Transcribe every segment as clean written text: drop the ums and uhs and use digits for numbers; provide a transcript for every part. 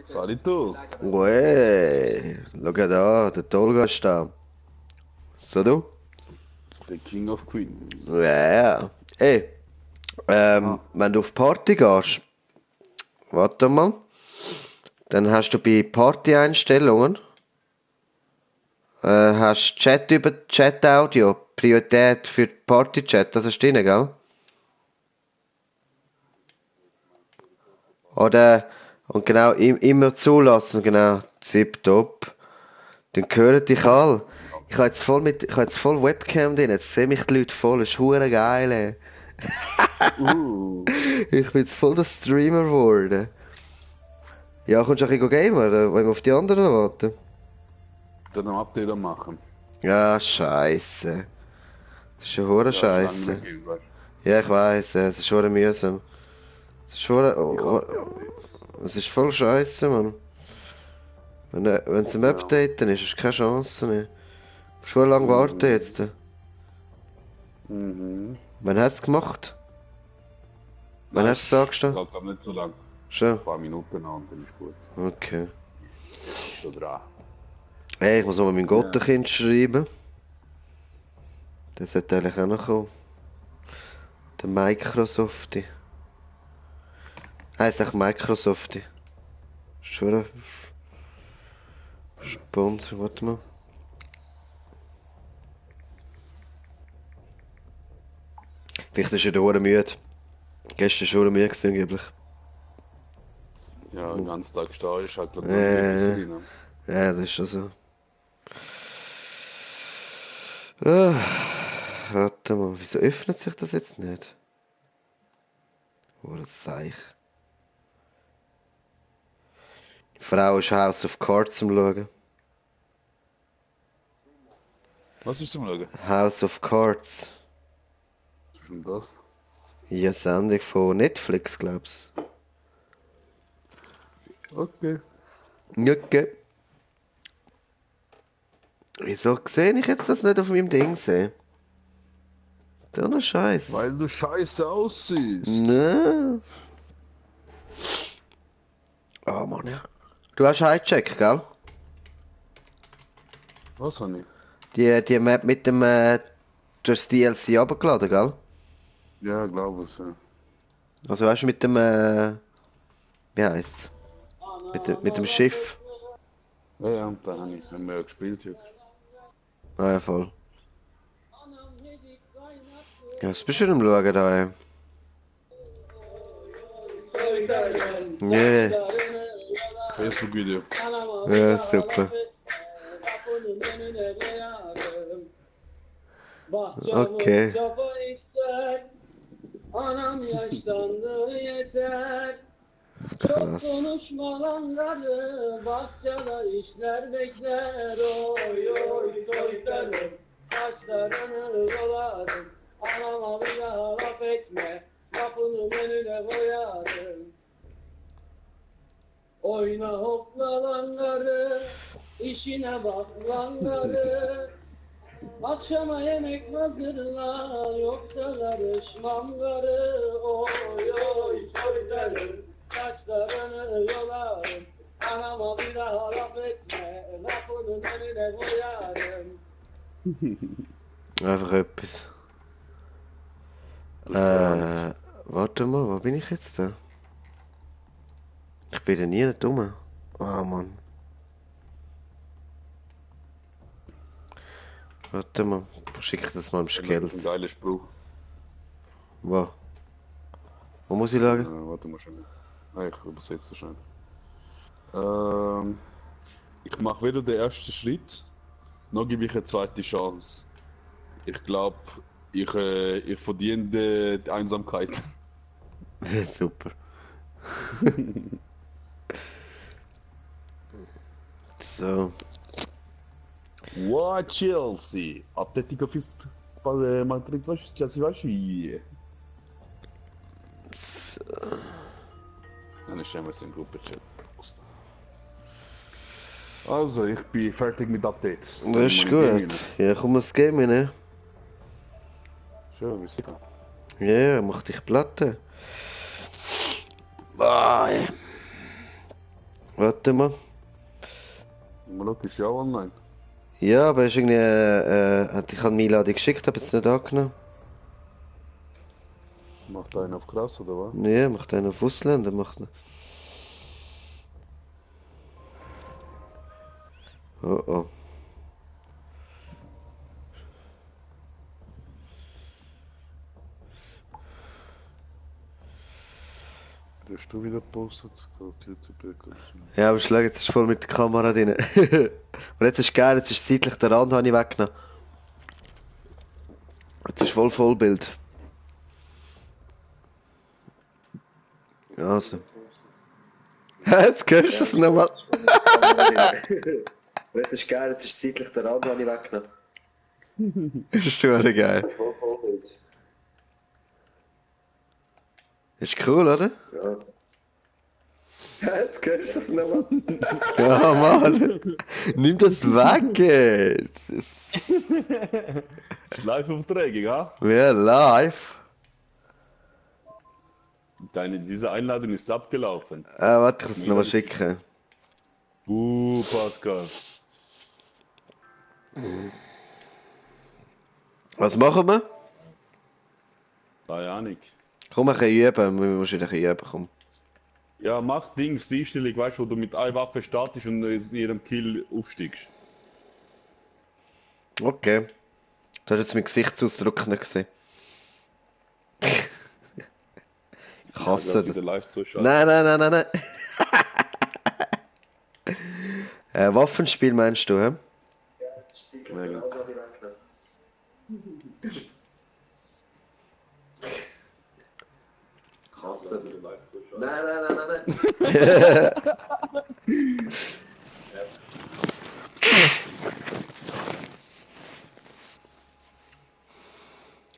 Salito. Ué, schau da, der Tolga ist da. So du? Der King of Queens. Ja, ja. Ey, Ah, wenn du auf Party gehst, warte mal, dann hast du bei Party-Einstellungen, hast Chat über Chat-Audio, Priorität für Party-Chat, das ist drin, gell? Oder, und genau, immer zulassen, genau, tipptopp. Dann hören dich alle. Ich habe jetzt voll Webcam drin, jetzt sehen mich die Leute voll, das ist hure geil, ey. uh. Ich bin jetzt voll der Streamer geworden. Ja, kommst du ein bisschen gamen, oder wollen wir auf die anderen warten? Dann am Update machen. Ja, scheiße. Das ist schon hure Ja, schon lange nicht mehr scheiße. gegeben, weißt Ja, ich weiss, es ist hure mühsam. Es ist hure... du. Ich hasse die Updates. Es ist voll scheiße, Mann. Wenn es im Ja. Update dann ist, hast du keine Chance mehr. Du musst schon lange warten Mhm. jetzt. Mhm. Wann hat's gemacht? Wann Nein, hast du es es angestellt? dauert glaub nicht so lang. Schon? Ein paar Minuten noch und dann ist gut. Okay. Ist schon dran. Hey, ich muss noch mal mein Ja. Gottenkind schreiben. Das sollte eigentlich auch noch kommen. Der Microsoftie. Heißt auch Microsoftie. Schon ein Sponsor, warte mal. Vielleicht ist er da hure müde. Gestern schon müde gewesen, angeblich. Ja, den ganzen Tag stehen ist halt glaub ich noch nie etwas Äh, drin. ja, das ist schon so. Ah, warte mal, wieso öffnet sich das jetzt nicht? Hure Seich. Die Frau ist House of Cards zum Schauen. Was ist zum Schauen? House of Cards. Was ist denn das? Ja, Sendung von Netflix, glaubst Okay. du? Okay. Wieso sehe ich jetzt das nicht auf meinem Ding sehen? So ein Scheiß. Weil du scheiße aussiehst. Ne. Oh Mann, ja. Du hast Hijack, gell? Was habe ich? Die Map mit dem durchs DLC runtergeladen, gell? Ja, glaube es, ja. Also weißt du mit dem wie heisst's? Mit dem Schiff. Ja, ja, und da haben wir ja gespielt jetzt. Ah ja, voll. Ja, was bist du denn am Schauen da, ey? Yeah. Facebook-Video. Ja, super. Okay. Anam yaşlandı yeter. Çok Krass. konuşmalanları bahçede işler bekler. Oy oy soytarım saçlarını yolarım. Anama bir daha laf etme kapının önüne koyarım. Oyna hopla lanları işine bak lanları. Akşama yemek hazırla yoksa karışmam garı. Oy oy soytarım saçlarını yolarım. Anama bir daha laf etme lafının önüne koyarım. Einfach etwas. Warte mal, wo bin ich jetzt da? Ich bin da nie nicht rum. Ah, Mann. Warte mal, schick das mal im Das ist ein Skills. geiler Spruch. Wo? Wo muss ich schauen? Warte mal schon. Ah, ich übersetze das schon. Ich mache wieder den ersten Schritt, noch gebe ich eine zweite Chance. Ich glaube, ich verdiene die Einsamkeit. Super. So. What Chelsea? Atlético fiz Madrid, Chelsea vai ir. So. Dann stellen wir es in Gruppenchat. Also, ich bin fertig mit Updates. Das ist gut. Ja, komm, das Game, ne? Schön, wie sicher. Ja, mach dich Platte. Ah, ja. Warte mal. Mal schauen, ist ja auch online. Ja, aber ist irgendwie, ich habe eine Einladung geschickt, habe jetzt nicht angenommen. Macht einen auf krass, oder was? Ja, macht einen auf Ausländer, macht einen. Oh oh. Der hast du wieder gepostet? Geht YouTube Ja, aber schau, jetzt ist voll mit der Kamera drin. Und jetzt ist geil, jetzt ist seitlich der Rand habe ich weggenommen. Jetzt ist voll Vollbild. Also. Jetzt hörst du es nochmal. Und jetzt ist geil, jetzt ist seitlich der Rand habe ich weggenommen. Das ist schon geil. Voll Vollbild. Ist cool, oder? Ja. Jetzt hörst du es nochmal. Ja, Mann. Nimm das weg jetzt. Live-Übertragung, ja? Ja, live. Diese Einladung ist abgelaufen. Warte, ich muss es nochmal schicken. Pascal. Was machen wir? Keine Ahnung. Komm, ein bisschen üben. Wir müssen wieder ein bisschen üben, komm. Ja, mach Dings, die Einstellung, weißt du, wo du mit einer Waffe startest und in jedem Kill aufsteigst. Okay. Du hast jetzt meinen Gesichtsausdruck nicht gesehen. Ich hasse das. Nein, nein, nein, nein, nein. Waffenspiel meinst du, hä? Ja. Ich hasse das. Nein, nein, nein, nein, nein.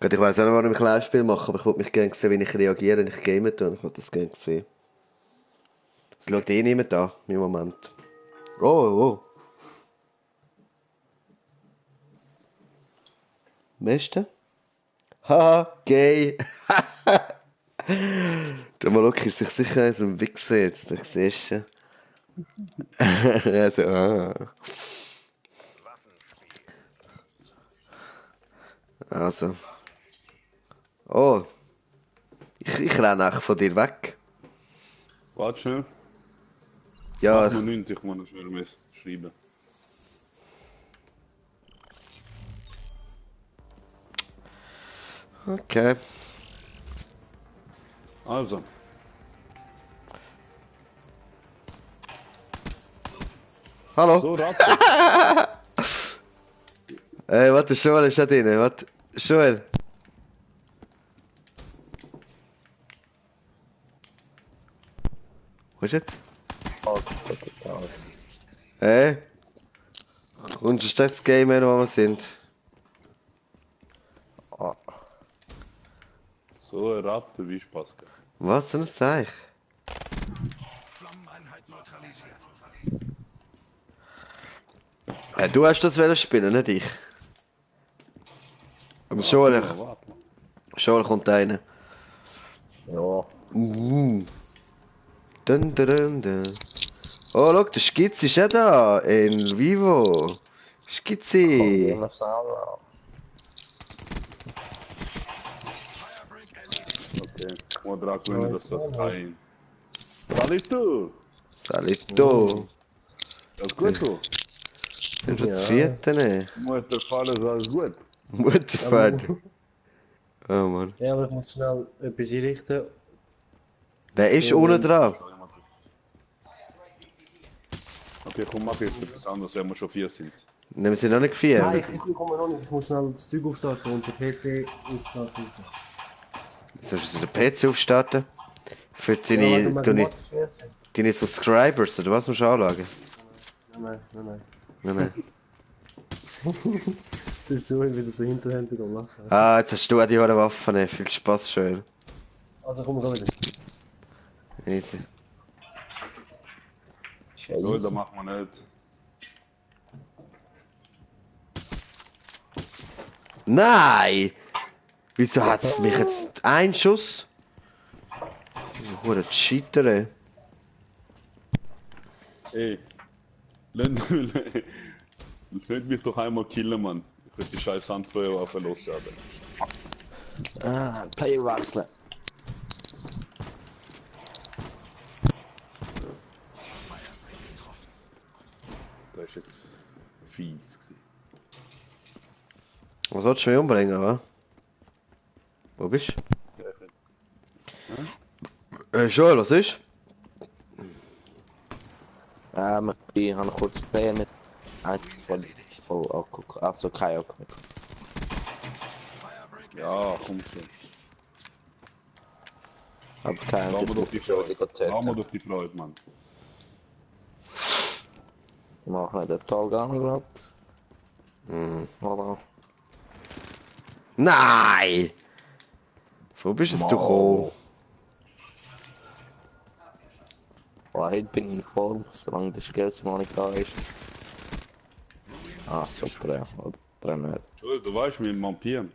Gut, ich weiss auch nicht, warum ich Live-Spiel mache, aber ich wollte mich gerne sehen, wie ich reagiere, wenn ich gamen tue. Ich wollte das gerne sehen. Das schaut eh niemand an, im Moment. Oh, oh. Meste? Haha, gay. Der Maloki ist sich sicher so ein Wichser jetzt, ich sehe es schon. Also, Also. Oh. Ich renne einfach von dir weg. Warte schnell. Ja. Mach mal nichts, ich muss noch schnell schreiben. Okay. Also. Hallo. So, Ratte. Warte, Joel ist da drin. Warte, Joel. Wo ist jetzt? Hey. Und ist das Game, wo wir sind? So, eine Ratte, wie ist Pascal? Was denn das Zeichen? Flammeneinheit neutralisiert. Du hast das wollen spielen, nicht ich. Und Joel, Joel kommt rein. Ja. Dun, dun, dun, dun. Oh, schau, der Skizzi ist auch da. In Vivo. Skizzi. Okay, ich muss daran gewöhnen, dass das kein... Salito! Salito. Alles gut, du? Sind wir zu vierten? Mutterfall ist alles gut. Mutterfahrt. Oh Mann. Ja, aber ich muss schnell etwas einrichten. Wer ist unten dran? Okay, komm, mach jetzt etwas anderes, wenn wir schon 4 sind. Nehmen Sie noch nicht vier? Nein, ich komme noch nicht. Ich muss schnell das Zeug aufstarten und den PC aufstarten. Sollst du den PC aufstarten? Für Ja, deine Subscribers, oder was musst du anschauen? Nein. Nein, nein. Das ist schon wieder so hinterhändig am Lachen. Ah, jetzt hast du auch die Waffen. Viel Spaß, Joel. Also komm, wir wieder. Easy. So, das machen wir nicht. Nein! Wieso hat es mich jetzt ein Schuss? Hure Cheater, ey. Ey, Lass mich doch einmal killen, Mann. Ich will die scheiß Handfeuerwaffe loswerden. Player wechseln. Das ist jetzt fies gewesen. Was sollst du mich umbringen, wa? Wo bist du? Joel, was ist? Ich habe kurz Player mit. Voll Akku. Also kein Akku mehr. Ja, komm schon. Aber kein Lass mir doch die Freude. Lass mir Akku. doch die Freude, Mann. Ich mache nicht den Talgang gerade. Voilà. Nein! Wo bist jetzt du gekommen? Heute bin ich in Form, solange der Skills mal nicht da ist. Ah, super, ja. Oder nicht. Joel, du weißt, wir Vampiren.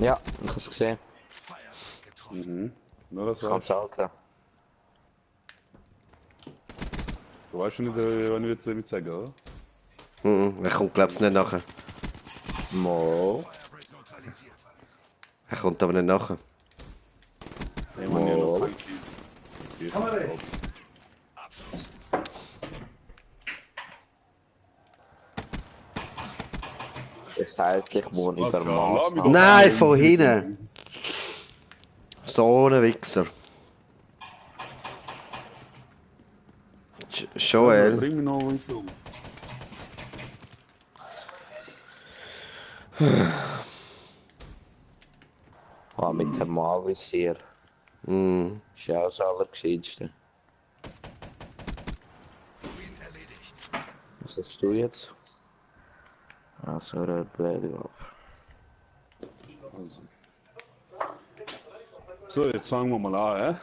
Ja, ich habe es gesehen. Mhm. Nur das Ich kann weißt es auch gehen. du. Weißt nicht, wenn ich jetzt damit sagen, oder? Er kommt, glaub's nicht nachher. Mo. Er kommt aber nicht nachher. Hey, Mann, ich hab noch keinen Kill. Das heisst, ich muss Was über geht? Lass mich Maß. doch Nein, einmal von umbringen. hinten! So ein Wichser. Joel. Bring mich noch ins Flug. Ah, mit dem Malvisier. Mm. Ist ja auch das Allergescheitste. Was hast du jetzt? Ah, so eine blöde Waffe. Also. So, jetzt fangen wir mal an,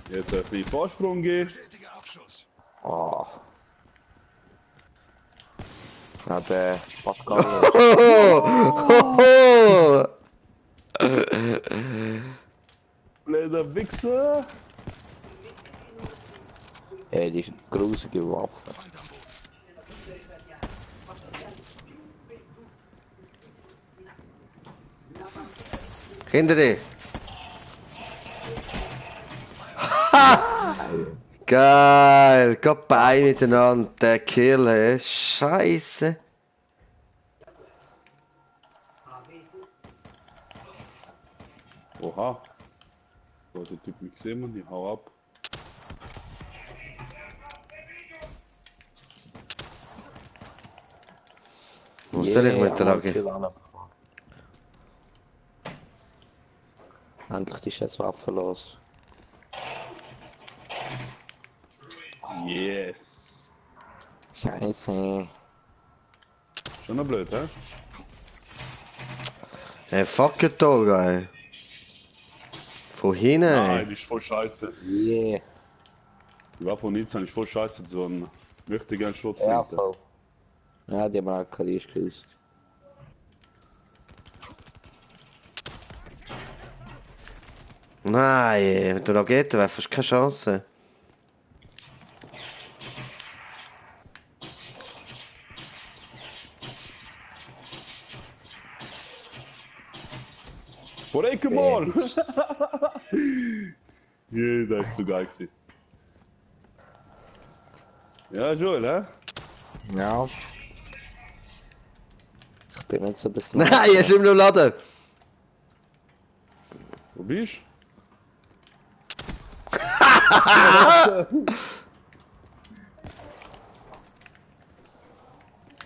Jetzt ein bisschen Vorsprung gehen. Ah. Ja, der Pascal ist. Hoho! Blöder Wichser. Ey, die grusige Waffe. Hinter dir! Ha! Geil! Gerade beide miteinander. Der Kill, hey. Scheiße! Oha. So hat der Typ mich gesehen, Mann. Ich hau ab. Was soll ich mit der Lage? Endlich ist jetzt Waffe los. Yes. Scheiße. Schon noch blöd, hä? Hey, fuck it, Tolga, ey. Von hinten, Nein, ey. die ist voll scheiße. Yeah. Die Waffe von Nizza ist voll scheiße, so ein möchte gern Ja, Schrotflinte. voll. Ja, die haben auch keine geküsst. Nein, ey. Mit der Raketenwerfer hast du keine Chance. Vorrecke mal! Yeah, das ist so geil gewesen. Ja, Joel, hä? Ja. Ich bin nicht so das Nein, er ist immer noch laden. Wo bist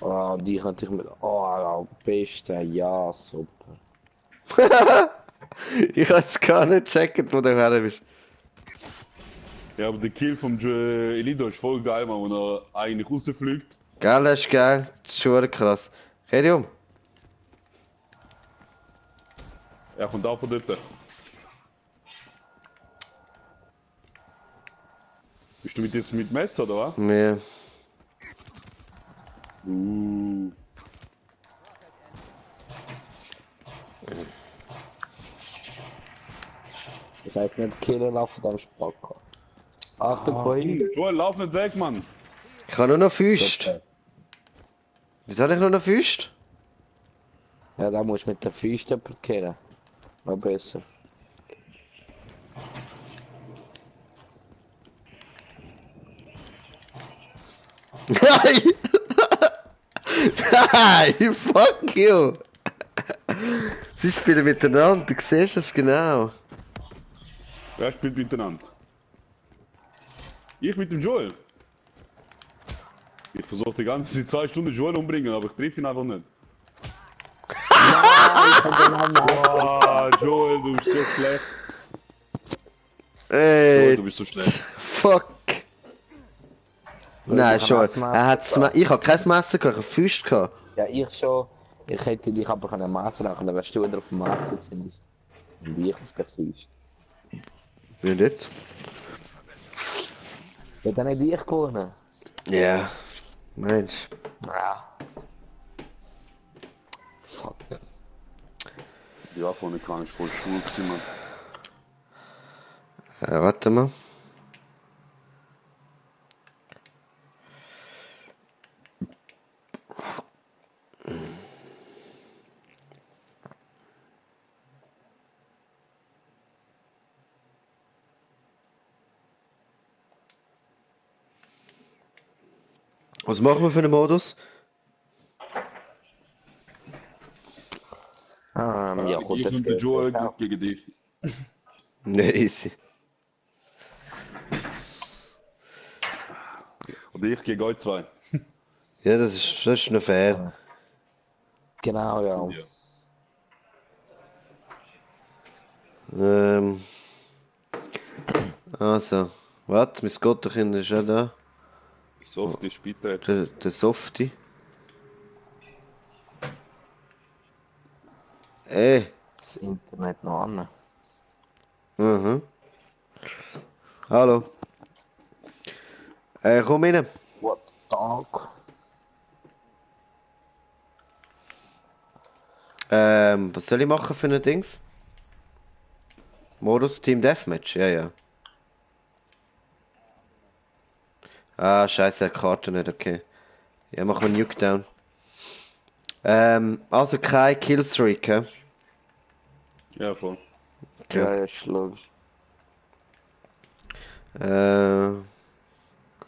Oh, die könnte ich mit. Oh, beste, ja, super. Ich hab es gar nicht gecheckt, wo du her bist. Ja, aber der Kill vom Elido ist voll geil, man, wenn er eigentlich rausfliegt. Geil, das ist geil. Das ist schon krass. Geh dich um. Er kommt auch von dort. Bist du jetzt mit Messer, oder was? Mir. Das heißt, nicht killen laufen, dann Spacker. Achtung, von hinten. Joel, lauf nicht weg, Mann. Ich habe nur noch Füße. Super. Wieso habe ich nur noch Füße? Ja, da musst du mit den Füßen parkieren. Noch besser. Nein! Nein! Fuck you! Sie spielen miteinander, du siehst es genau. Wer spielt miteinander? Ich mit dem Joel. Ich versuche die ganze Zeit 2 Stunden Joel umbringen, aber ich treffe ihn einfach nicht. Boah, Joel, du bist so schlecht. Joel, Ey, du bist so schlecht. fuck. Nein, ich schon. habe ein Er hat's Messer ich habe kein Messer gehabt, ich habe Füße gehabt. Ja, ich schon. Ich hätte dich aber können Messer machen, dann wärst du wieder auf dem Messer gewesen. Und ich auf der Füße. Wie jetzt? Ja, dann hätte ich gewonnen. Ja. Mensch. Ja. Fuck. Die Waffe ohne kann ich voll schwul gewesen, Mann. Warte mal. Was machen wir für einen Modus? Ja, gut, Ich das und der geht Joel jetzt auch. gegen dich. Ne, easy. Oder ich gegen euch zwei. Ja, das ist noch fair. Genau, ja. Ja. Also, warte, mein Gotterkind ist ja da. Soft ist bitte. Der Softie. Ey. Das Internet noch an. Mhm. Hallo. Komm rein. What the dog? Was soll ich machen für ein Dings? Modus Team Deathmatch, ja, ja. Ah, scheiße, die Karte nicht, okay. Ja, machen wir Nukedown. Also kein Killstreak, hä? Ja, voll. Okay. Ja, ist logisch.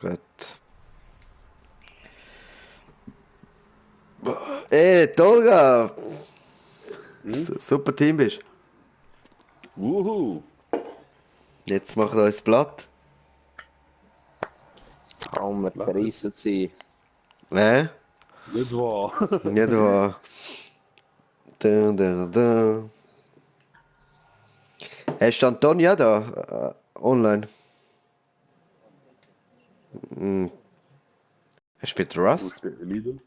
Gut. Ey, Tolga! Super Team bist. Wuhu! Jetzt machen wir uns Blatt. Kaum wir verrissen sie. Ne? Nicht wahr? Nicht wahr. Da. Hast du Antonia da? Online? Er spielt Rust? Lieder?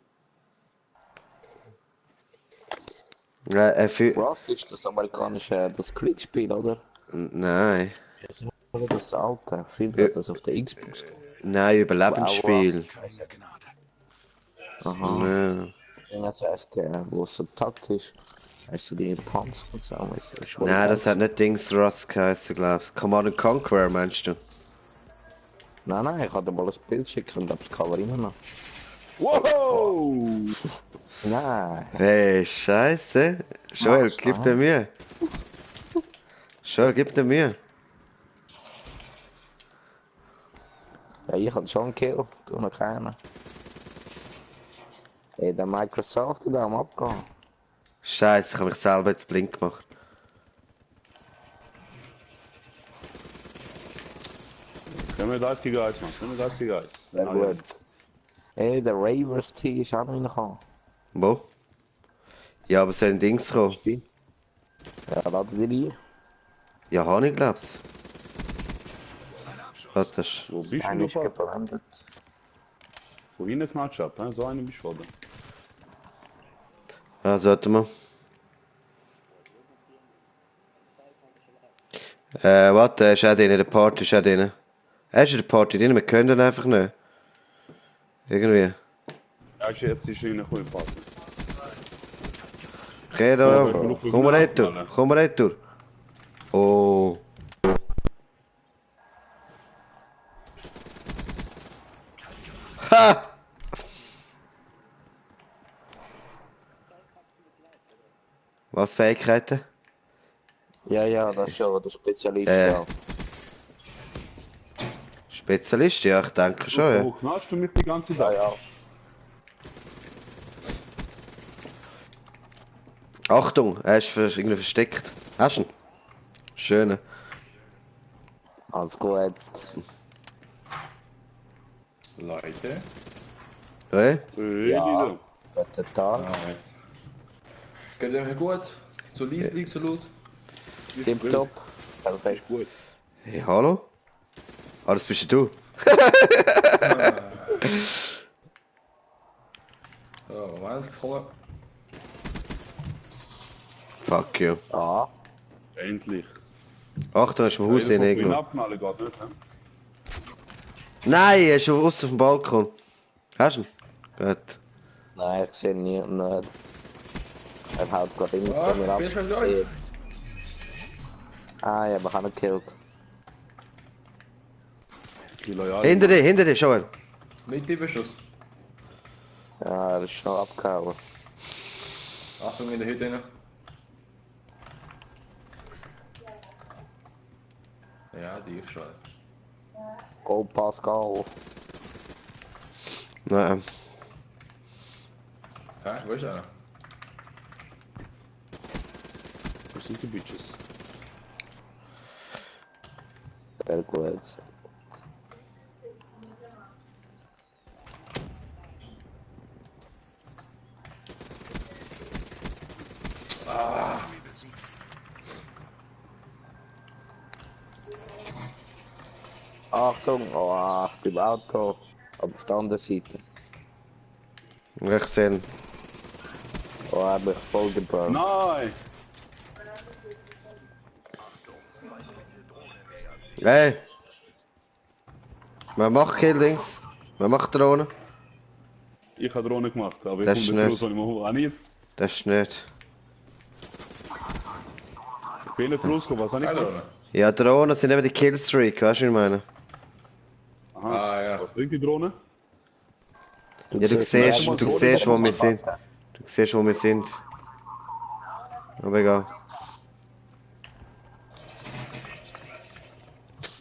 Was ist das amerikanische, das Kriegsspiel, oder? Nein. Oder das alte? Früher hat das auf der Xbox. Nein, Überlebensspiel. Aha. Ja. Ja, das heißt, wo es so taktisch hast du die Panzer und so. Nein, das hat nicht Dings Rust geheißen, glaubst du. Command and Conquer, meinst du? Nein, ich hatte mal ein Bild schicken und hab's Cover immer noch. Wow! Nein. Hey, scheiße. Joel, Mach's, gib dir Mühe. Joel, gib dir Mühe. Ja, ich hatte schon einen Kill, du noch keinen. Ey, der Microsoft, der am Abgehen. Scheiße, ich habe mich selber jetzt blind gemacht. Können wir das gegen Eis, Mann? Können wir das gegen Eis? Sehr gut. Ey, der Ravers T ist auch noch reingekommen. Wo? Ja, aber soll ein Dings kommen? Stimmt. Ja, lade dir ein. Ja, habe ich, glaub's. Was das? Wo bist du Einer noch? ist gebrannt. Wo hinten knatscht ab, hä? So eine bist du, oder? Also, warte mal. Warte, er ist auch drin, der Party ist auch drin. Er ist in der Party drin, wir können ihn einfach nicht. Irgendwie. Ja, jetzt ist er reingekommen, Partner. Okay, da, komm mal retour, komm mal retour. Oh. Ah! Was Fähigkeiten? Ja, das ist schon der Spezialist, Äh. ja. Spezialist? Ja, ich denke schon, ja. Wo knallst du mich die ganze Zeit? Ja. Achtung, er ist irgendwie versteckt. Hast du ihn? Schöne. Alles gut. Leute. Hey? Ja. Guten Tag. Jetzt. Geht euch gut? So leise, so laut? Tipptopp. Perfekt. Gut. Hey, hallo? Ah, das bist du. So, Moment, komm. Fuck you. Ja. Endlich. Achtung, ist im Haus hin irgendwo. Abknallen geht nicht, ne? Nein, er ist raus auf dem Balkon. Hast du ihn? Gut. Nein, ich sehe ihn nicht. Er haut gerade immer Ah, von mir ab. bist du schon da? Ah, ja, wir haben ihn gekillt. Hinter dir, Joel. Mit dem Beschuss. Ja, er ist schnell abgehauen. Achtung in der Hütte rein. Ja, die ich schon. Go, Pascal. Nein. Hä, wo ist er? Wo sind die Bitches? Sehr gut. Achtung, oh, ich bin im Auto. Aber auf der anderen Seite. Ich sehe ihn. Oh, er hat mich voll gebrannt. Nein! Hey! Man macht Killdings. Man macht Drohnen. Ich habe Drohne gemacht, aber Das ich ist komme nicht. soll ich machen. Auch nicht. Das ist nicht. Fehler rauskommen, was habe ich Hallo. gemacht? Ja, Drohnen sind eben die Killstreak, weißt du, was ich meine? Aha. Ah, ja. Was bringt die Drohne? Ja, du siehst, wo wir sind. Du siehst, wo wir sind. Aber egal.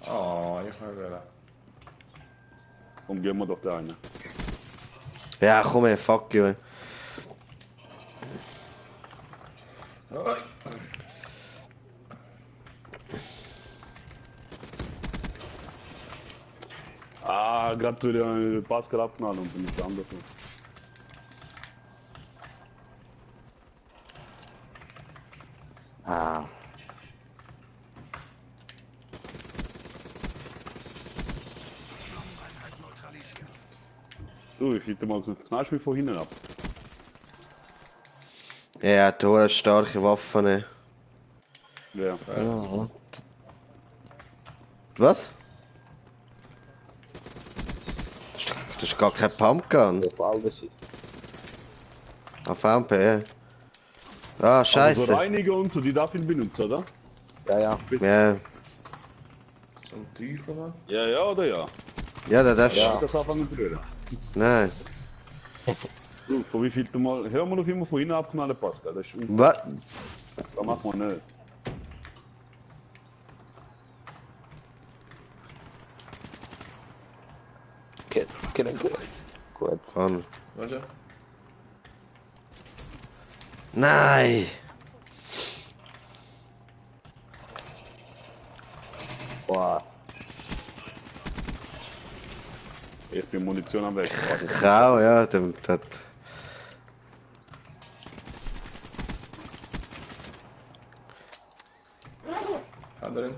Oh, ich will. Komm, gehen wir doch da rein. Ja, komm her, fuck you. Oh. Ah, gerade wieder den Pass gerade abknallen und bin ich anders. Ah, Du, ich hätte mal knallst mich von hinten ab. Ja, du hast starke Waffen. Ne? Ja. ja. Was? Das ist gar kein Pumpgun. Auf alle Seiten. Auf MP, ja. Ah, Also so scheiße. Reiniger und so, die darf ich benutzen, oder? Ja, Ja. So ein Teufel, Mann. Ja, oder ja? ja, das ist. Ja. Das anfangen zu rühren. Nein. Du, von wie viel du mal. Hör mal auf immer von hinten abknallen, Pascal. Das ist Was? das macht man nicht. Gut. Kann. Warte. Nein! Boah. Ich bin Munition am Weg. Grau, ja, das. Haben wir ihn?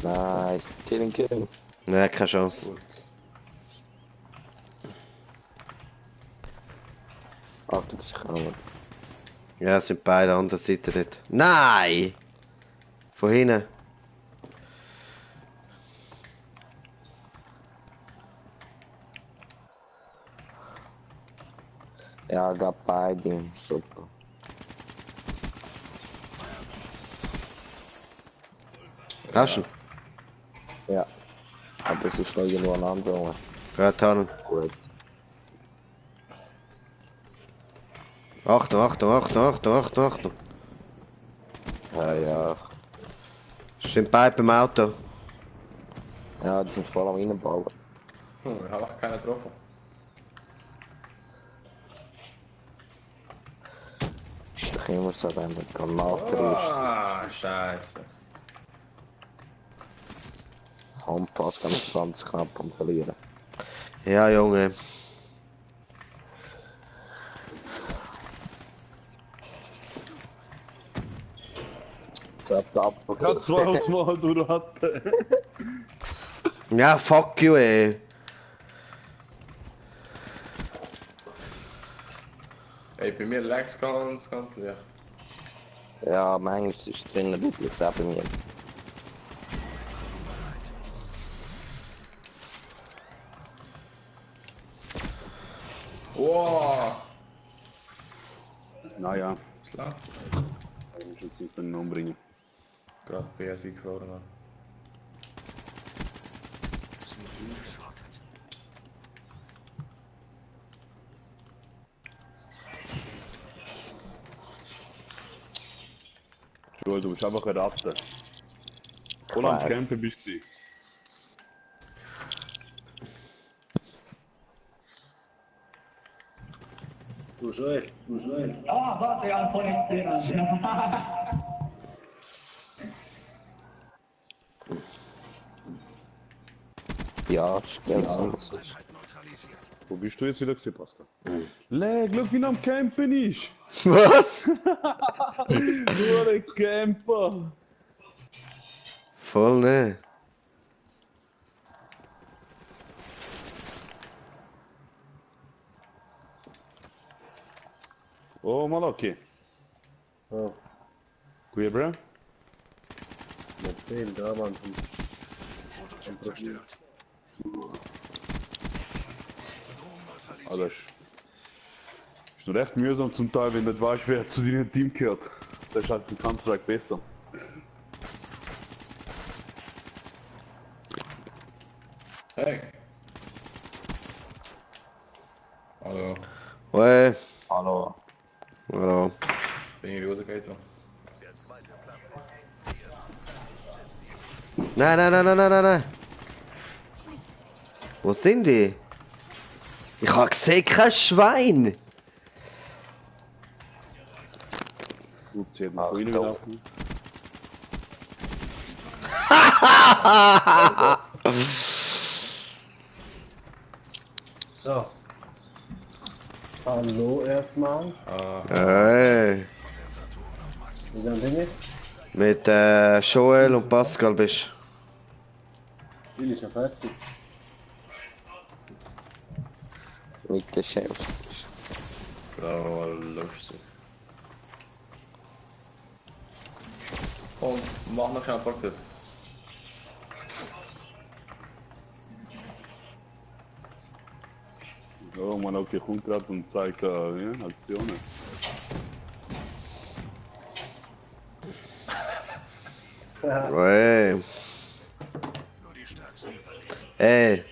Nice. Killing. Nein, keine Chance. Gut. Achtung, ich kann. Ja, es sind beide an der Seite dort. Nein! Von hinten. Ja, gab beide. Super. Hast du ihn? Ja. Aber es ist noch irgendwo ein anderer. Gut, haben. Gut. Achtung, Achtung, Achtung, Achtung, Achtung, Achtung. Ja, ja. Sind beide beim Auto. Ja, die sind voll am Reinballen. Ich habe auch keinen getroffen. Ist doch immer so, wenn der Granaten ist. Ah, scheiße. Handpass ganz knapp am Verlieren. Ja, Junge. Klappt ab. Ich hab 2 Mal durchhatten. Ja, fuck you, ey. Ey, bei mir lag's ganz leicht. Ja, manchmal ist es drinnen, bitte jetzt auch bei mir. Wow! Naja, Klar. ich muss jetzt nicht können umbringen. Gerade BSI geflogen. Mann. Joel, du bist einfach eine Ratte. Voll am Weiß. Campen bist du. Du Joel, du Joel. Ah, warte, ja, voll extrem. Ja, stell es. Wo bist du jetzt wieder gewesen, Pascal? Leg, schau, wie er am Campen ist! Was? Du ein Camper! Voll ne. Oh, Malaki. Oh, Goeie, bro. mit viel da waren zum Ah, das ist noch recht mühsam zum Teil, wenn du nicht weißt, wer zu deinem Team gehört. Das ist halt im Counter-Strike besser. Hey! Hallo. Oi. Hallo. Hallo. Bin ich rausgegangen? Nein, nein, nein, nein, nein, nein, nein. Wo sind die? Ich hab gesehen, kein Schwein. Gut, sie hat noch vorhin wieder aufgenommen. So. Hallo erstmal. Hey. Wie sind Dinge? Mit Joel und Pascal bist Spiel ist ja fertig. Mit dem Chef. So lustig. Und mach noch schnell Practice. Oh, Malaki kommt gerade und zeigt ja, Aktionen. Hey. Ey.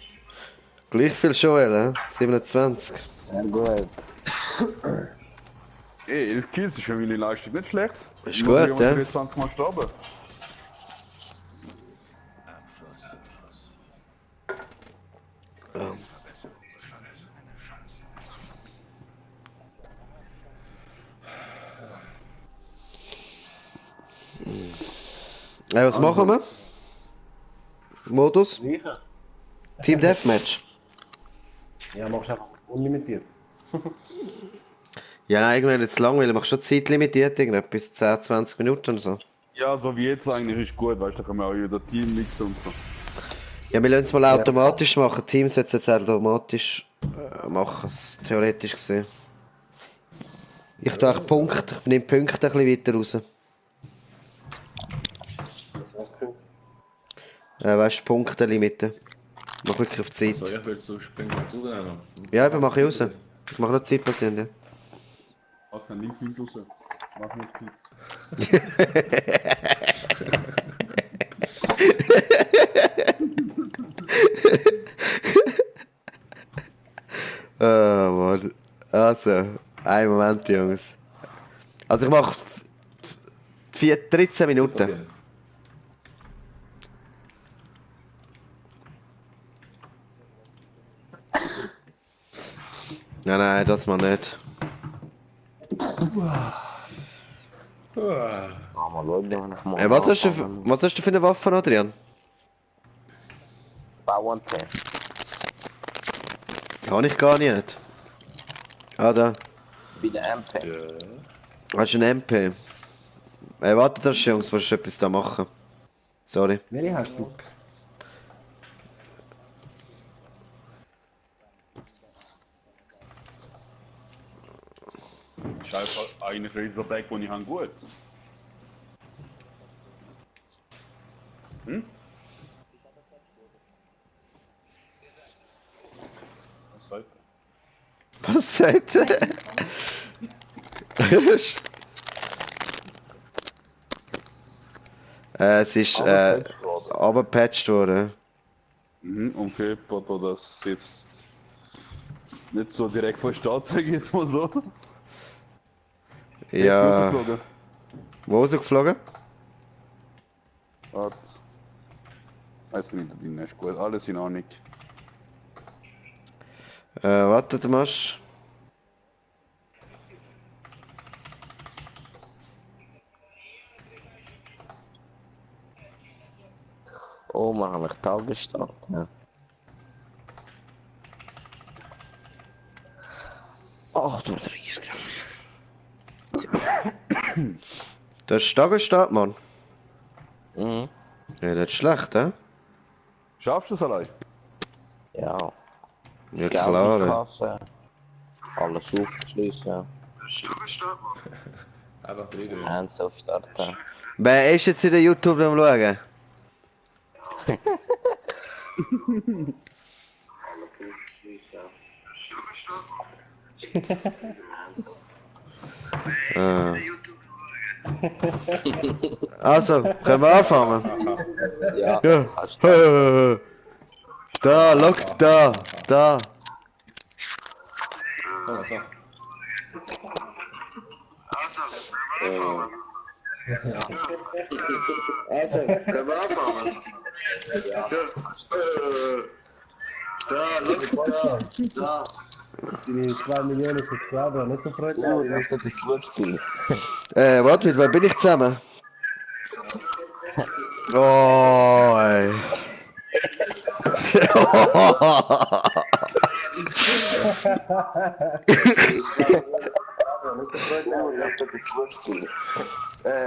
Gleich viel Joel, 27. Ja, gut. Ey, 11 Kills ist für meine Leistung nicht schlecht. Ist gut, ja. 24 Mal gestorben. Was machen wir? Modus? Gleiche. Team Deathmatch? Ja, machst einfach unlimitiert. Ja, nein, irgendwann nicht zu lang, weil du machst schon zeitlimitiert, bis 10, 20 Minuten oder so. Ja, so wie jetzt eigentlich ist gut, weißt du, da können wir auch wieder Team mixen und so. Ja, wir lassen es mal automatisch machen. Teams wird es jetzt automatisch machen, theoretisch gesehen. Ich tue auch Punkte, ich nehme Punkte ein bisschen weiter raus. Weißt du, Punkte-Limite. Mach wirklich auf Zeit. So, ich würde so springen und du dann noch. Ja, eben mache ich raus. Ich mache noch Zeit passieren, ja. Was kein Link hin raus. Mach noch Zeit. Ah, Mann. Also, Einen Moment, Jungs. Also ich mache 13 Minuten. Nein, das mal nicht. Mal schauen, wenn ich mal Was hast anfangen. was hast du für eine Waffe, Adrian? Bauernte. Kann ich gar nicht. Ah, da. Bei der MP. Hast du einen MP? Warte, das Jungs, willst du etwas da machen? Sorry. Welche hast du? Ist einfach eigentlich Razorback, den ich habe, gut. Hm? Was sagt er? Was sagt er? Es ist abgepatcht worden. Und für jemanden, der das jetzt nicht so direkt versteht, sage ich jetzt mal so. Ja. Rausgeflogen. Wo rausgeflogen? Warte. Eins bin ich da drin, ist gut. Alles in Ordnung. Warte, du machst. Oh, wir haben mich Tag gestartet. Ja. Ach du Dreis. Das ist Tagesstart, Mann. Mhm. Ja, nicht schlecht, hä? Schaffst du es allein? Ja. Ja, Geld klar. in die Ja. Kasse. Alles aufschliessen. Einfach drin. Hands auf starten. Wer ist jetzt in der YouTube am Schauen? Ah. Also, können wir anfangen? Ja. Ja. Hast du Da, look, da, da. Oh, was so? Also, können wir anfangen? Da, look, da, da. Deine 2 Millionen Subscriber, nicht so freundlich. das ist das gute Spiel. Warte, mit wem bin ich zusammen? Oh, ey.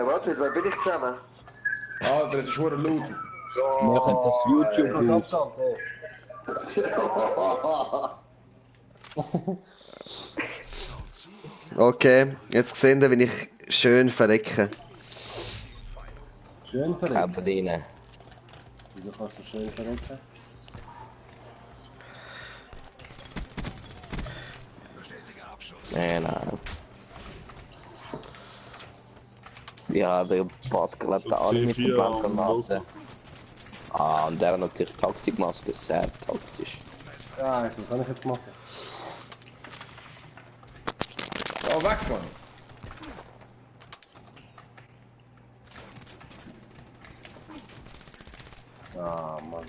Warte, mit wem bin ich zusammen? Ah, das ist schon laut. Wir können das YouTube abschalten. Okay, jetzt sehen wir, wie ich schön verrecke. Schön verreckt. aber rein. Wieso kannst du schön verrecken? Nein. Ja, der Boss klebt So alle mit C4 der Bank am und Nase. Ah, und der hat natürlich Taktikmaske, sehr taktisch. Ja, also, was habe ich jetzt gemacht? Oh, weg, Mann. Ah, Mann.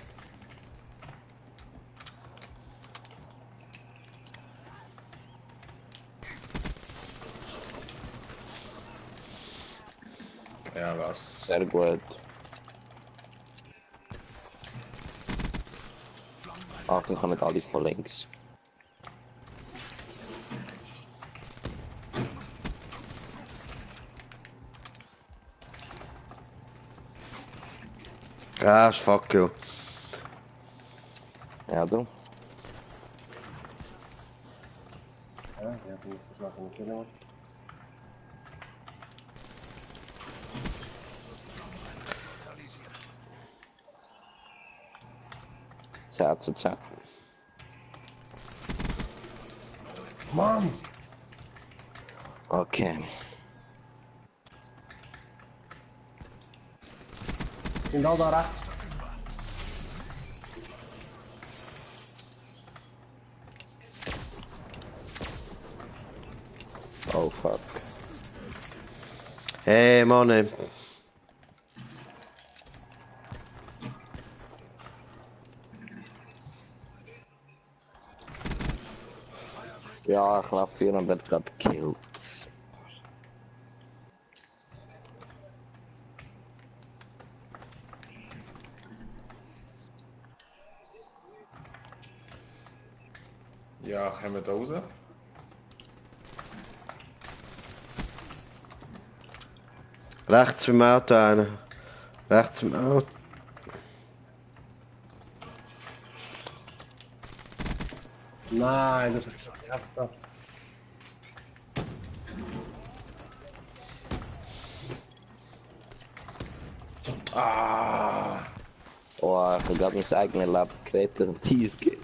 Ja, was? Sehr gut. Ach, wir kommen alle von links. Crash, fuck you. Ja, du? Ja, die muss das nachher nicht killen. Zäh zu zäh. Mann! Okay. Sind alle da rechts? Oh fuck. Hey, Mann. Ja, ich laufe hier und werde gerade gekillt. Ja, gaan we da raus? Rechts vom Auto einer. Rechts vom Auto. Nein, das ist ja, da. Ah! Oh, ich habe gerade mein eigenes Leben gerettet und dies geht.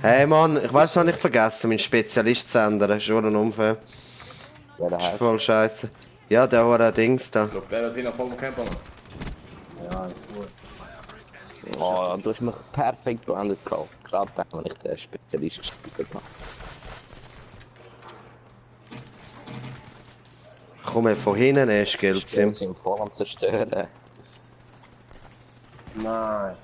Hey, Mann, ich weiß noch nicht vergessen, meinen Spezialist zu ändern. Das ist schon ein Unfall. Ja, der Das ist heißt. voll scheiße. Ja, der war ein Dings da. Ich glaube, der wird hier noch voll am Camper. Ja, ist gut. Oh, du hast mich perfekt beendet gehabt. Gerade dann, wenn ich den Spezialist gespielt habe. Komm von hinten, erst Geld Ich sind. bin im Voll am Zerstören. Nein.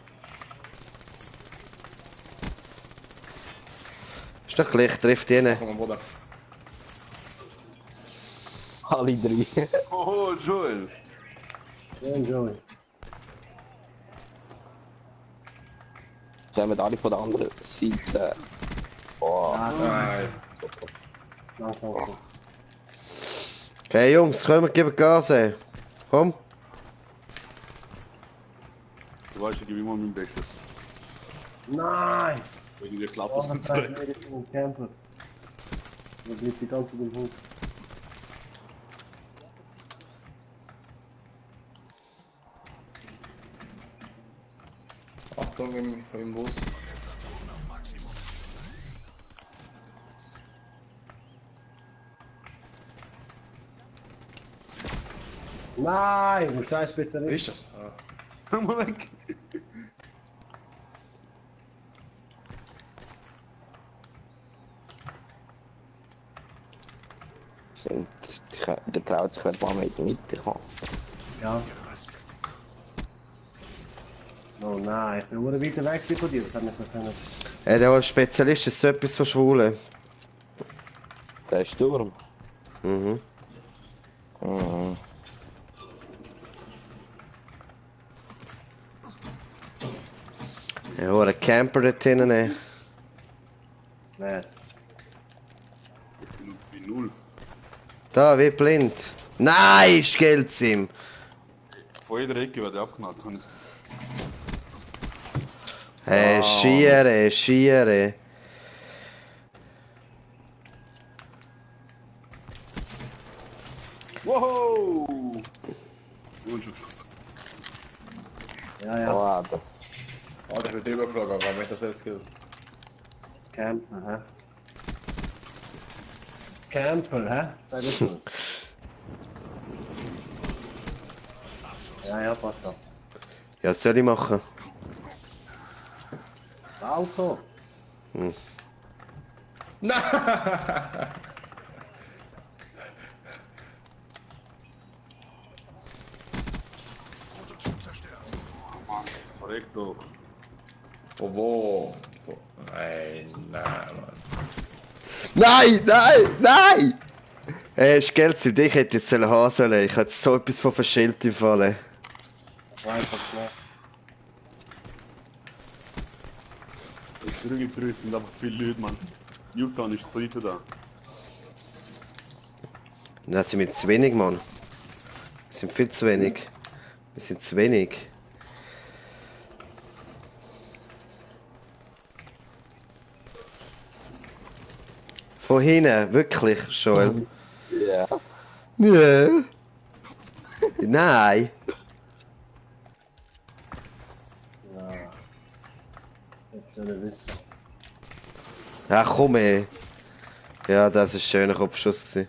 Ist doch gleich, trifft ihn. Komm am Boden. Alle drei. Oh, Joel. Enjoy. Sind wir alle von der anderen Seite. Oh, Nein. Langsam so. Okay, Jungs, kommen wir, geben Gas, ey. Komm. Du weißt, ich gebe immer mein Bestes. Nein! Wenn ich klappt, Oh, das das nicht heißt, zurück. mir ist ein Camper. Da bleibt die ganze Zeit im Hut. Achtung im Bus. Nein, du scheiß Spezialist. Ist das? Ah. Komm mal weg. sind. Der traut sich ein paar Meter weiterkommen. Ja. Oh nein, ich bin nur weiter weg von dir, das hat nicht mehr können. Der als Spezialist ist so etwas von Schwulen. Der Sturm. Mhm. Mhm. Ja, wo ein Camper dort hinten. Nein. Ich bin null. Da, wie blind. Nein, ist Geld ihm. Von jeder Ecke werde ich abgeknallt. Hey, Schiere, Schiere. Wow! Unschuld. Ja, ja. Oh, aber. Oh, der wird drüber geflogen, aber wenn ich das jetzt killt. Camper, hä? Camper, hä? Sag das mal. Ja, ja, passt auf. Ja, was soll ich machen? Das Auto. Verreck doch. Oh, wo? Nein, nein, Mann. Nein, nein, nein! Ist Geld ihm. Ich hätte jetzt haben sollen. Ich hätte so etwas von verschillt im Fall. Das war einfach schnell. Ich zurückgeprüft sind einfach zu viele Leute, Mann. Jutan ist zu da. Nein, sind wir zu wenig, Mann. Wir sind viel zu wenig. Wir sind zu wenig. Von hinten, wirklich, Joel. Ja. Ja. Nein. Ja. Jetzt soll er wissen. Ja, komm ey. Ja, das war ein schöner Kopfschuss gewesen.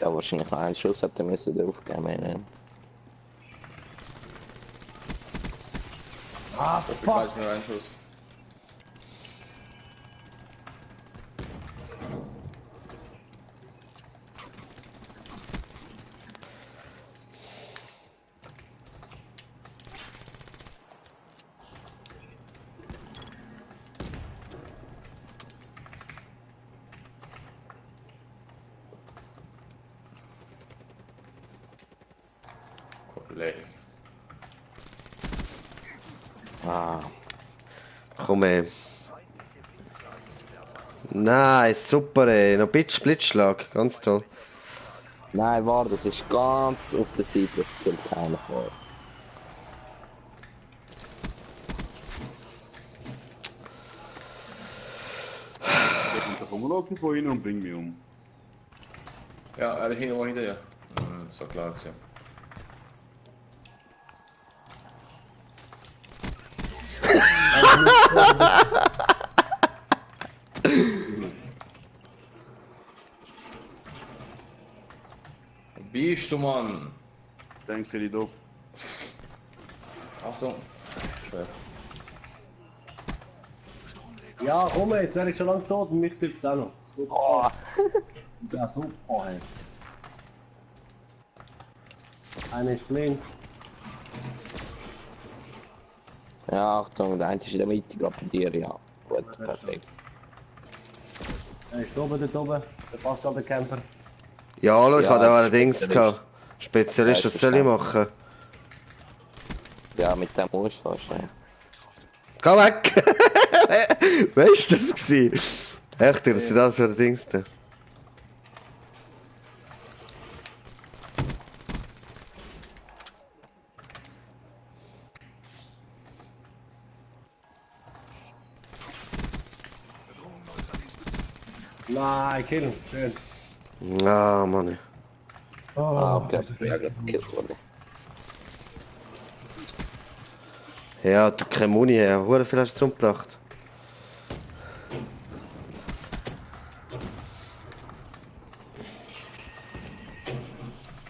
Ja, wahrscheinlich noch einen Schuss hätte er müssen draufgeben müssen. Ah, Ich fuck! weiß nur einen Schuss. Leck. Ah, Komm ey. Nice, super ey. Noch Blitzschlag, ganz toll. nein, warte, das ist ganz auf der Seite, das killt keiner vor. Da kommen wir noch von hinten und bring mich um. Ja, er ist irgendwo hinter dir. Das war klar gewesen. Bist du, Mann? Denkst du, da? Achtung. Schwer. Ja, komm jetzt, wäre ich schon lange tot und mich trifft es auch noch. Super. Oh, Ja, super, hey. Einer ist blind. ja, Achtung, der eine ist in der Mitte, gerade bei dir, ja. Gut, perfekt. Er ist oben, dort oben. Der Pascal, der Camper. Ja, hallo, ich Ja, hatte auch das einen ist Dings Spezialist. gehabt. Spezialist, was soll ich machen? Ja, mit dem musst du fast, ja. Geh weg! Weißt du das gewesen? Echt, das sind alles so Dings da. Nein, kill. Schön. Ah, Mann. Ah, okay, das ist ja gerade gekillt worden. Ja, du keine Muni her. Hure viel hast du umgebracht.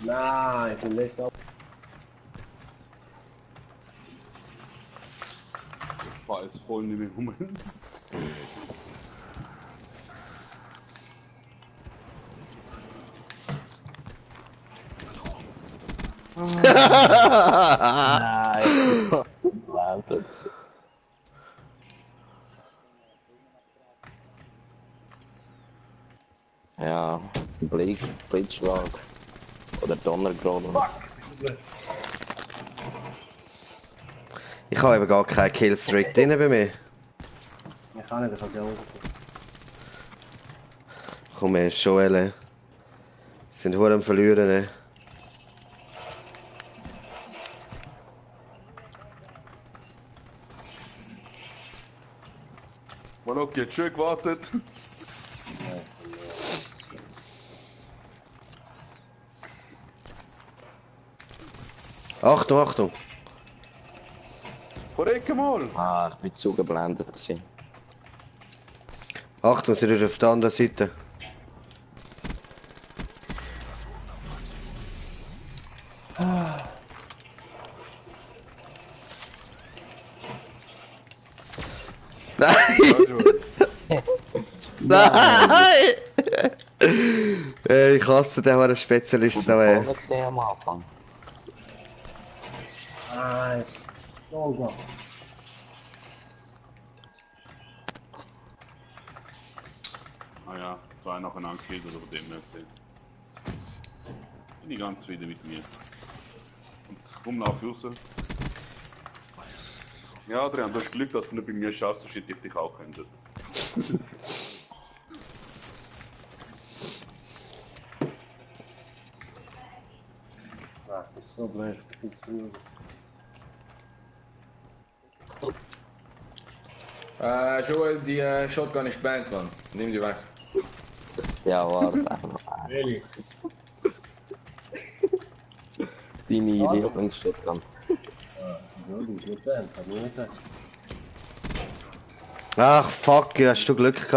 Nein, ich bin nicht ab. Ich fahr jetzt voll nicht mehr um. Nein. Wahnsinn. Ja, Blitzschlag. Oder Donnergrad. Ich habe eben gar keinen Killstreak drin bei mir. Ich kann nicht, ich kann sie rauskommen. Komm her, Joel. Sind hure am Verlieren. Ne? Manok, jetzt schön gewartet. Achtung, Achtung. Verrecke mal! Ah, ich bin zugeblendet gewesen. Achtung, sie sind auf der anderen Seite. Nein! Ey, ich hasse den, der Spezialist so, ey. Vorne gesehen am Anfang. Nice. Go. Ah ja, zwei nacheinander gekillt oder von dem her gesehen. Bin ich ganz zufrieden mit mir. Und komm nach raus. Ja, Adrian, du hast Glück, dass du nicht bei mir schaffst, sonst hätte ich dich auch könntet. Sag, ich so blöd. Ich bin zu raus. Joel, die Shotgun ist banned, Mann. Nimm die weg. Ja, warte. Really? Deine Lieblingsshotgun. So, du bist nicht band, kann ich nicht sagen. Ach, fuck, hast du Glück gehabt,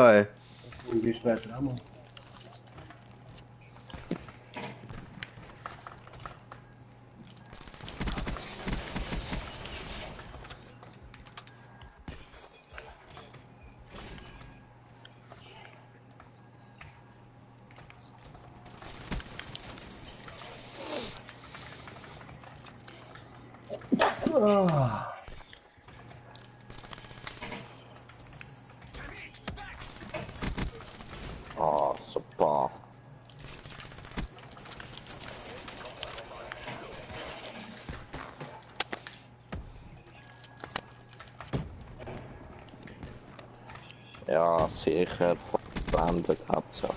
ey. Und wie später auch mal. Ah, super. Ja, sicher. Verblendet, Hauptsache.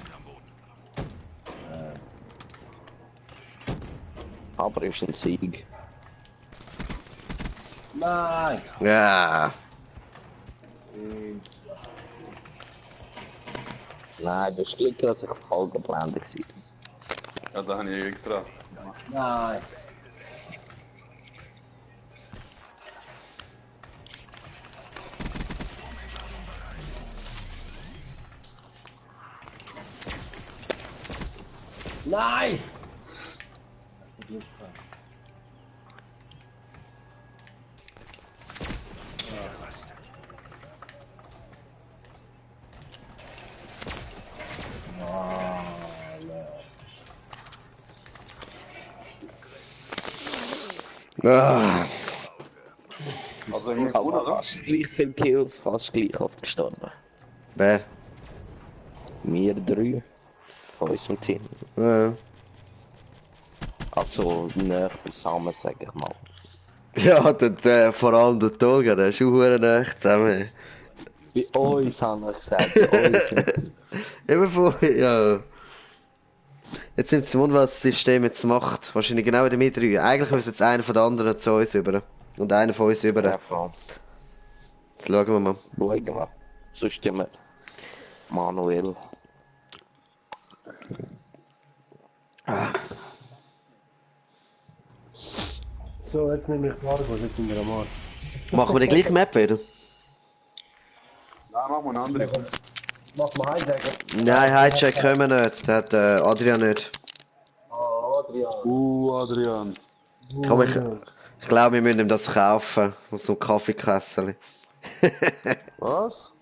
Aber ist ein Sieg. Nein! Ja. Nein, das ist Glück, dass ich voll geblendet war. Ja, da habe ich extra. Nein! Nein! Ah. Also, ich habe oder? Fast gleich viele Kills, fast gleich oft gestorben. Wer? Wir drei von unserem Team. Ja. Also näher zusammen, sag ich mal. Ja, vor allem der Tolga, der ist schon verdammt nah zusammen. Bei uns haben wir gesagt, bei uns. Eben ja. Jetzt nimmt es Wunder, was das System jetzt macht. Wahrscheinlich genau wie wir drei. Eigentlich müsste jetzt einer von den anderen zu uns über. Und einer von uns über. Ja, Frau. Jetzt schauen wir mal. Schauen wir. So stimmt. Manuel. So, jetzt nehme ich Margot, jetzt sind wir am Arsch. Machen wir die gleiche Map wieder? Nein, machen wir eine andere. Mach mal Hijacker. Nein, Hijack können wir nicht. Das hat Adrian nicht. Adrian. Adrian. Komm, ich glaube, wir müssen ihm das kaufen. Aus so einem Kaffeekessel. Was?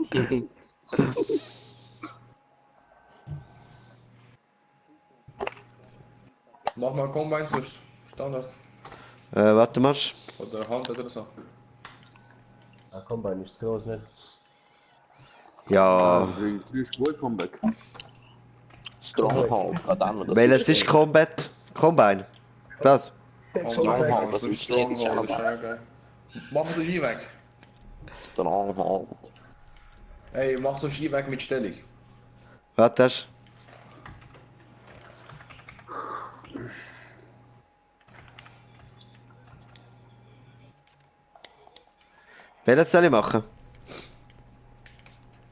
Mach mal Combine sonst. Standard. Warte mal. Oder Hand oder so. Ja, komm, bei nicht groß, nicht. Ja. Du ist gut, Comeback. Stronghold, dann oder Welches ist Combat? Combine? Das? Stronghold, das Das ist ist jedes Stronghold, das ist Jahr. ja geil. Mach so Ski weg. Stronghold. Ey, mach so Ski weg mit Stellung. Warte erst. Welches soll ich machen?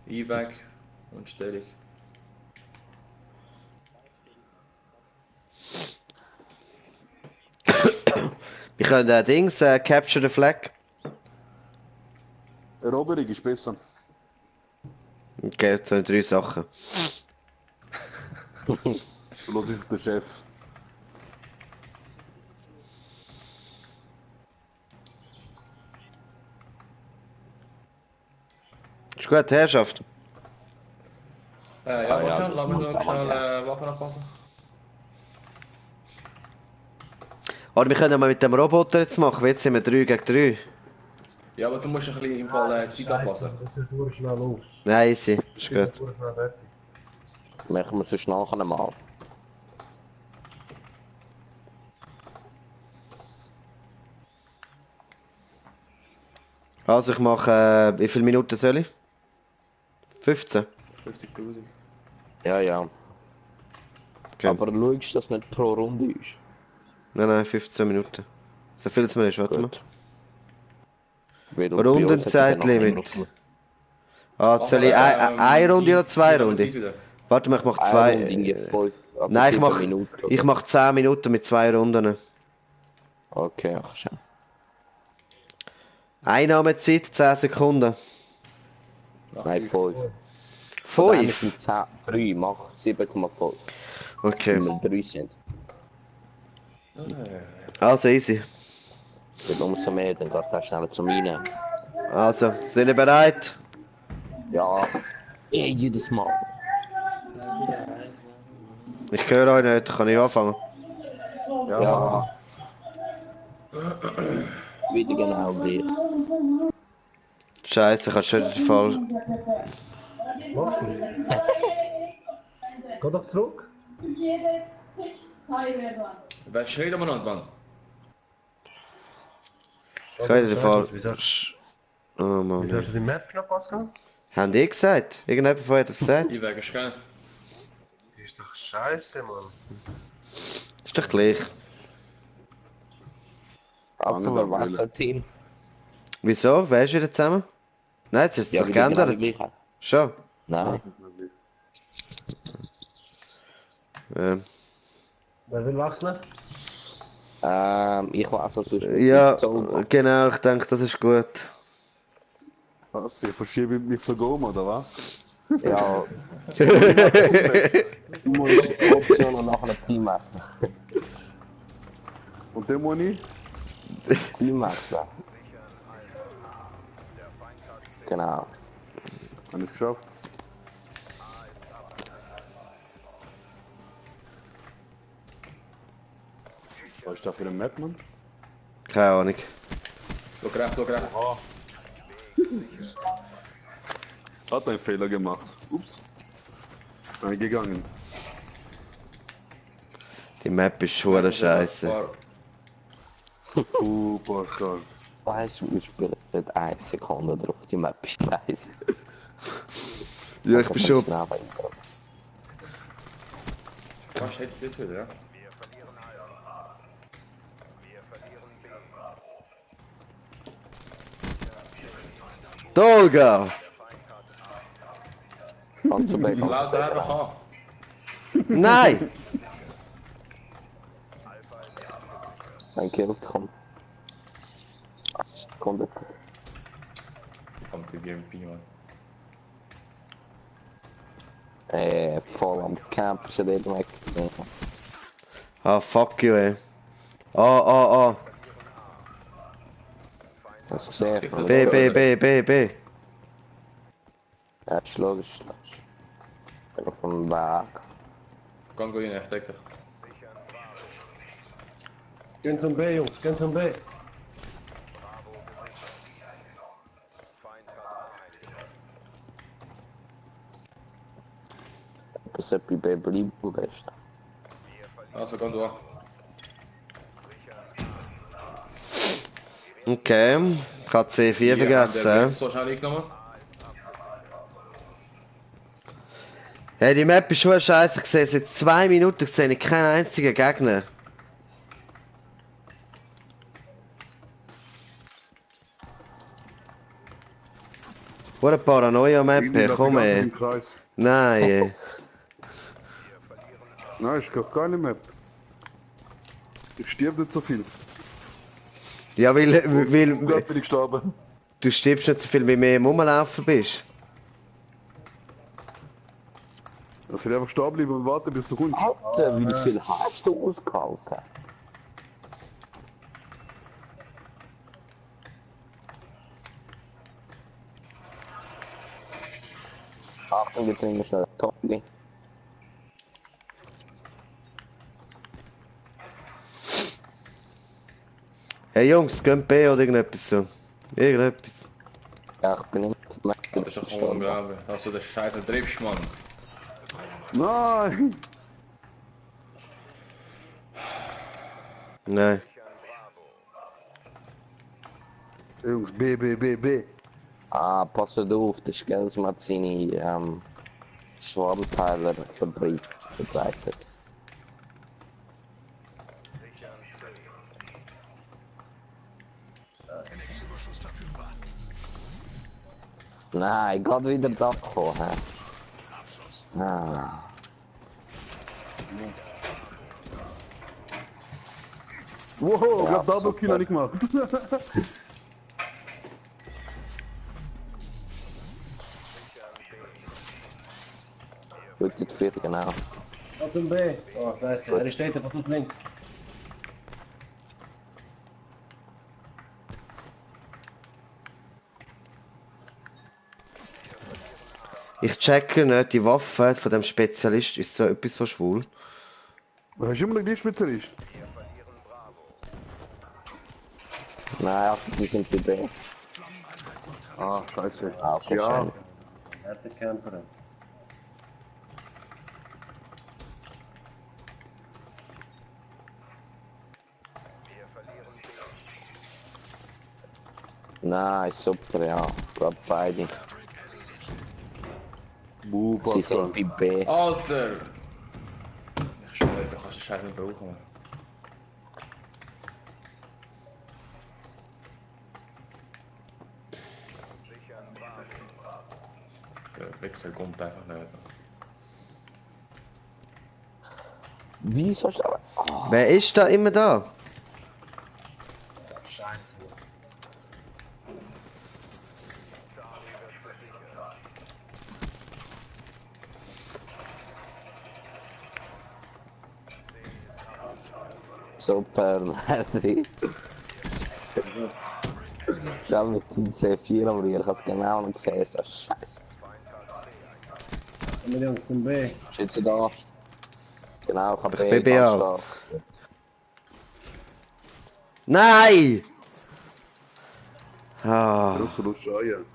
Weg und Stellung. Wir können Dings, Capture the Flag. Eroberung ist besser. Okay, jetzt sind 3 Sachen. Du lässt sich der Chef. Ist gut, Herrschaft. Ja, ja, warte, lass mich muss noch aber, schnell Waffen anpassen. Oder wir können ja mal mit dem Roboter jetzt machen. Jetzt sind wir 3 gegen 3. Ja, aber du musst ein bisschen im Fall Zeit anpassen. Das ist nur schnell auf. Nein, easy. Ist gut. Nur schnell fertig. Machen wir sonst nachher mal. Also ich mache, wie viele Minuten soll ich? 15? 50.000. Ja, ja. Okay. Aber schaust, dass nicht pro Runde ist. Nein, 15 Minuten. So viel es mir ist, warte mal. Gut. Weil bei uns Rundenzeitlimit. hat er noch Ah, soll ich eine Runde oder 2 Runden? Wieder. Warte mal, ich mache eine Runde 2. in 5, also Nein, 7 Minuten. ich mach 10 Minuten mit 2 Runden. Okay, ach schön. Einnahmezeit 10 Sekunden. Nein, 5. 5? sind 10, 3, mach 7,5. Okay. Wenn wir 3 sind. Also easy. Wenn umso mehr, dann geht es schneller zum Reinen. Also, sind ihr bereit? Ja, jedes Mal. Ich höre euch nicht, kann ich anfangen? Ja. Wieder genau gleich. Scheiße, ich habe schon den Fall. Machst du? Geh doch zurück. Wer schreit umeinander, Mann? Ich habe den Fall. Wieso Oh Mann. hast du die Map noch Pascal? Haben die gesagt? Irgendjemand von euch hat das gesagt? Die wegen geil. Die ist doch scheiße, Mann. Ist doch gleich. Also, Andere wer weiß Wille. ein Team? Wieso? Wer ist wieder zusammen? Nein, jetzt ist es doch wieder genau geändert. die gleiche. Schon. Nein. Ja. Wer will wechseln? Ich weiß sonst Ja, so. genau, ich denke, das ist gut. Was? Ich verschiebe mich sogar um, oder was? Ja. Du musst Option und nachher ein Team wechseln. Und dann muss ich? Team wechseln. Genau. Habe ich es geschafft? Was ist da für ein Map, Mann? Keine Ahnung. Schau rechts. Hat einen Fehler gemacht. Ups. Bin gegangen. Die Map ist schon scheiße. Pascal. Weißt du, wir spielen nicht 1 Sekunde drauf, die Map ist scheiße. Ja, ich bin schon. Was steht jetzt wieder, ja? Dolga! Kannst du bei Laut einfach an. Nein! ein Kill kommt. Kommt. Kommt die GMP, Mann. Voll am Camp ist er dort weggesehen. Ah, fuck you, ey. Ah. Das ist sehr B. Ja, ist logisch. Bin auf dem Weg. Kann go rein, ich denke. Geht zum B, Jungs, geht zum B. Das ist bei Bleiben best. Also, komm du an. Okay. Ich habe C4 vergessen. So schnell eingenommen. Hey, die Map ist schon scheiße. Ich sehe seit 2 Minuten sehe ich keinen einzigen Gegner. What a Paranoia-Map, ey. Komm, ey. Im Kreis. Nein, ey. Nein, ich kann keine Map. Ich stirb nicht so viel. Ja, weil Gerade bin ich gestorben. du stirbst nicht so viel, wie mehr im Rumlaufen bist. Ich soll einfach stehen bleiben und warten, bis du kommst. Alter, wie viel hast du ausgehalten? Achtung, wir trinken schnell Kaffee. Hey Jungs, geht B oder irgendetwas so. Irgendetwas. Ja, ich bin nicht auf dem Weg. Das ist doch unglaublich. Also, der Scheiße triffst, Mann. Nein! Nein. Jungs, B. Ah, passt auf, der Skels hat seine Schwammteiler verbreitet. Nein, gerade wieder da gekommen, hä? Ah. Wow, ich Ja, hab Double Kill super. nicht gemacht. Gut, die 4, genau. Geht zum B. Oh, scheiße. Er steht da, versucht links. Ich checke nicht, die Waffe von dem Spezialist ist so etwas von schwul. Hast du immer noch die Spezialist? Nein, ach, die sind bei B. Ah, scheiße. Ah, okay, Ja, schön. Er hat den Camper. Nein, super, ja. Gerade beide. Sie sind bei B. Alter! Ich schwöre, du kannst den Scheiß nicht brauchen, Mann. Der Wechsel kommt einfach nicht. Wieso ist aber... Wer ist da immer da? Scheiße. Super, merci. Ich habe mit dem C4 aber ich habe es genau nicht gesehen, so scheiße. Kommen Jungs zum B. Schütze da. Genau, ich habe Ich B bin ganz auch. stark. Nein! Ah, Das ist Scheiße.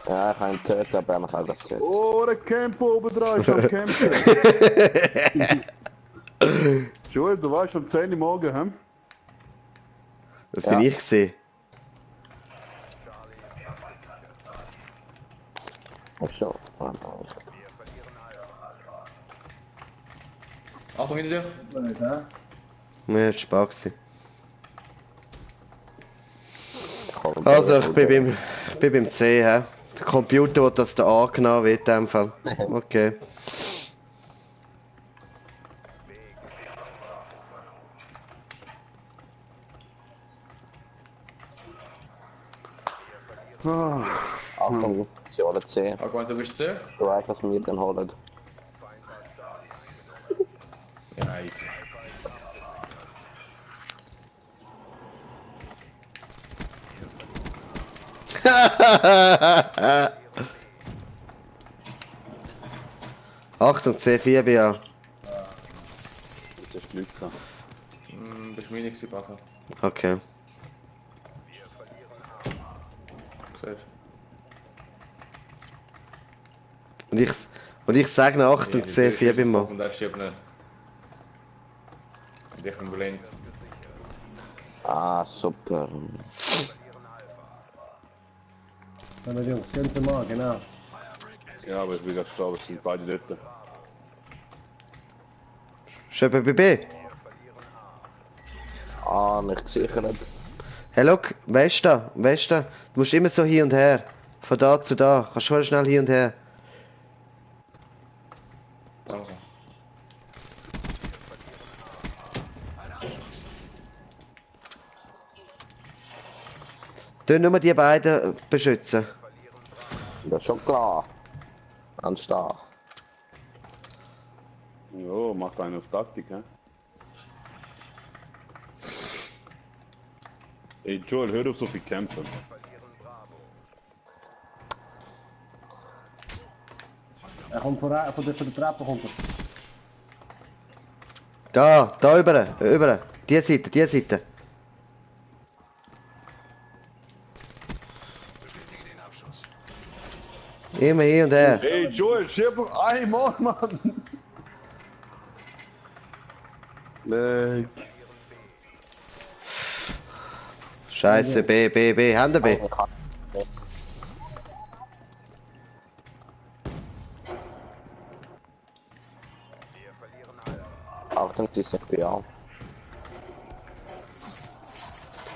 Ja, ich habe ihn getötet, aber er hat das gehört. Oh, der Campo oben dran ist am Campen. Joel, du weißt um 10 Uhr morgen, hä? das Ja. bin ich gesehen. Ach so. Achtung hinter dir! Nicht, hä? Ja, das war Spaß. Also, ich bin beim C, hä? Der Computer will, dass der A genommen wird, in dem Fall. Okay. Achtung, sie holen C. Argument, du bist C? Du weißt, was wir dann holen. Ja, easy. Achtung, C4 bin ja. Das ist Glück gehabt. Bist du mir nicht gewesen, Okay. Siehst Und ich sage noch Achtung, C4 bin mal. Und der stirbt nicht. Und ich bin blinkt. Ah, super. Kommen Jungs, gehen Sie mal, genau. Ja, aber ich bin gerade gestorben, es sind beide dort. Schon bei B? Ah, nicht gesichert. Hey, look, weißt du, du musst immer so hin und her. Von da zu da. Kannst du schnell hin und her. Also. Tu nur die beiden beschützen. Das ist schon klar. Ganz stark. Jo, macht einen auf Taktik, hä? Ey, Joel, hör auf so viel kämpfen. Er kommt von der Treppe kommt er. Da über. Die Seite. Immer hin und her. Ey, Joel, stirb doch einmal, Mann! Leck. Scheiße, B. Hände B. Achtung, die sind bei A.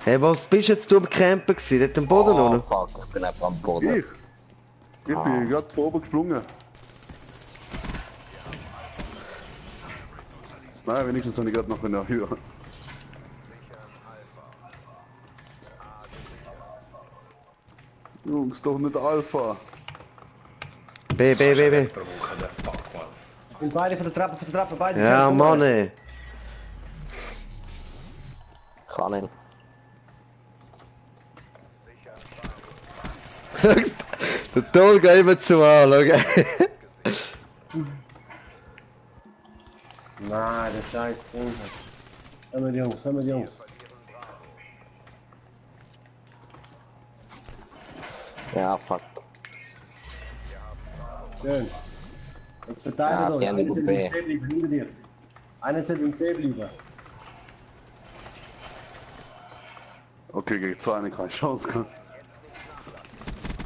Hey, was bist jetzt du am Campen gewesen? Dort am Boden Oh, unten? fuck, ich bin einfach am Boden. Ich bin gerade von oben gesprungen. Nein, wenigstens habe ich gerade noch in der Höhe. Jungs, doch nicht Alpha. B. Brauchen der Fuck, Mann. Sind beide von der Treppe, beide. Ja, sind Mann, ey. Kann ihn. Der Ton geht immer zu an, schau. Nein, der scheiß Ding. Kommen Jungs. Ja, fuck. Schön. Jetzt Ja, verteilen die wir haben Einer die soll Gruppe. im C bleiben, hinter dir. Einer soll im C bleiben. Okay, gegen 2 habe ich keine Chance gehabt.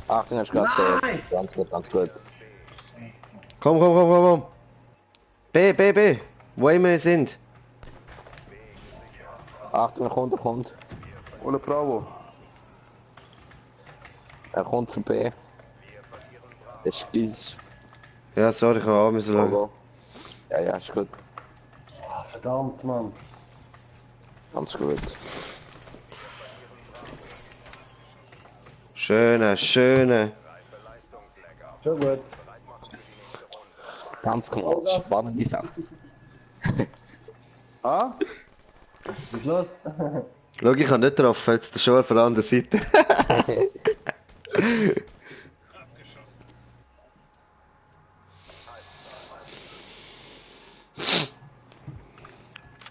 Achtung, hast gerade ganz gut, ganz gut. Komm. B. Wo immer wir sind. Achtung, er kommt. Ole Bravo. Er kommt von B. Der Skills. Ja, sorry, ich kann auch müssen schauen. Go. Ja, ist gut. Verdammt, Mann. Ganz gut. Schöne. Schon gut. Ganz genau. Spannende Sache. Ah? Was ist los? Schau, ich habe nicht getroffen, jetzt schon auf der anderen Seite.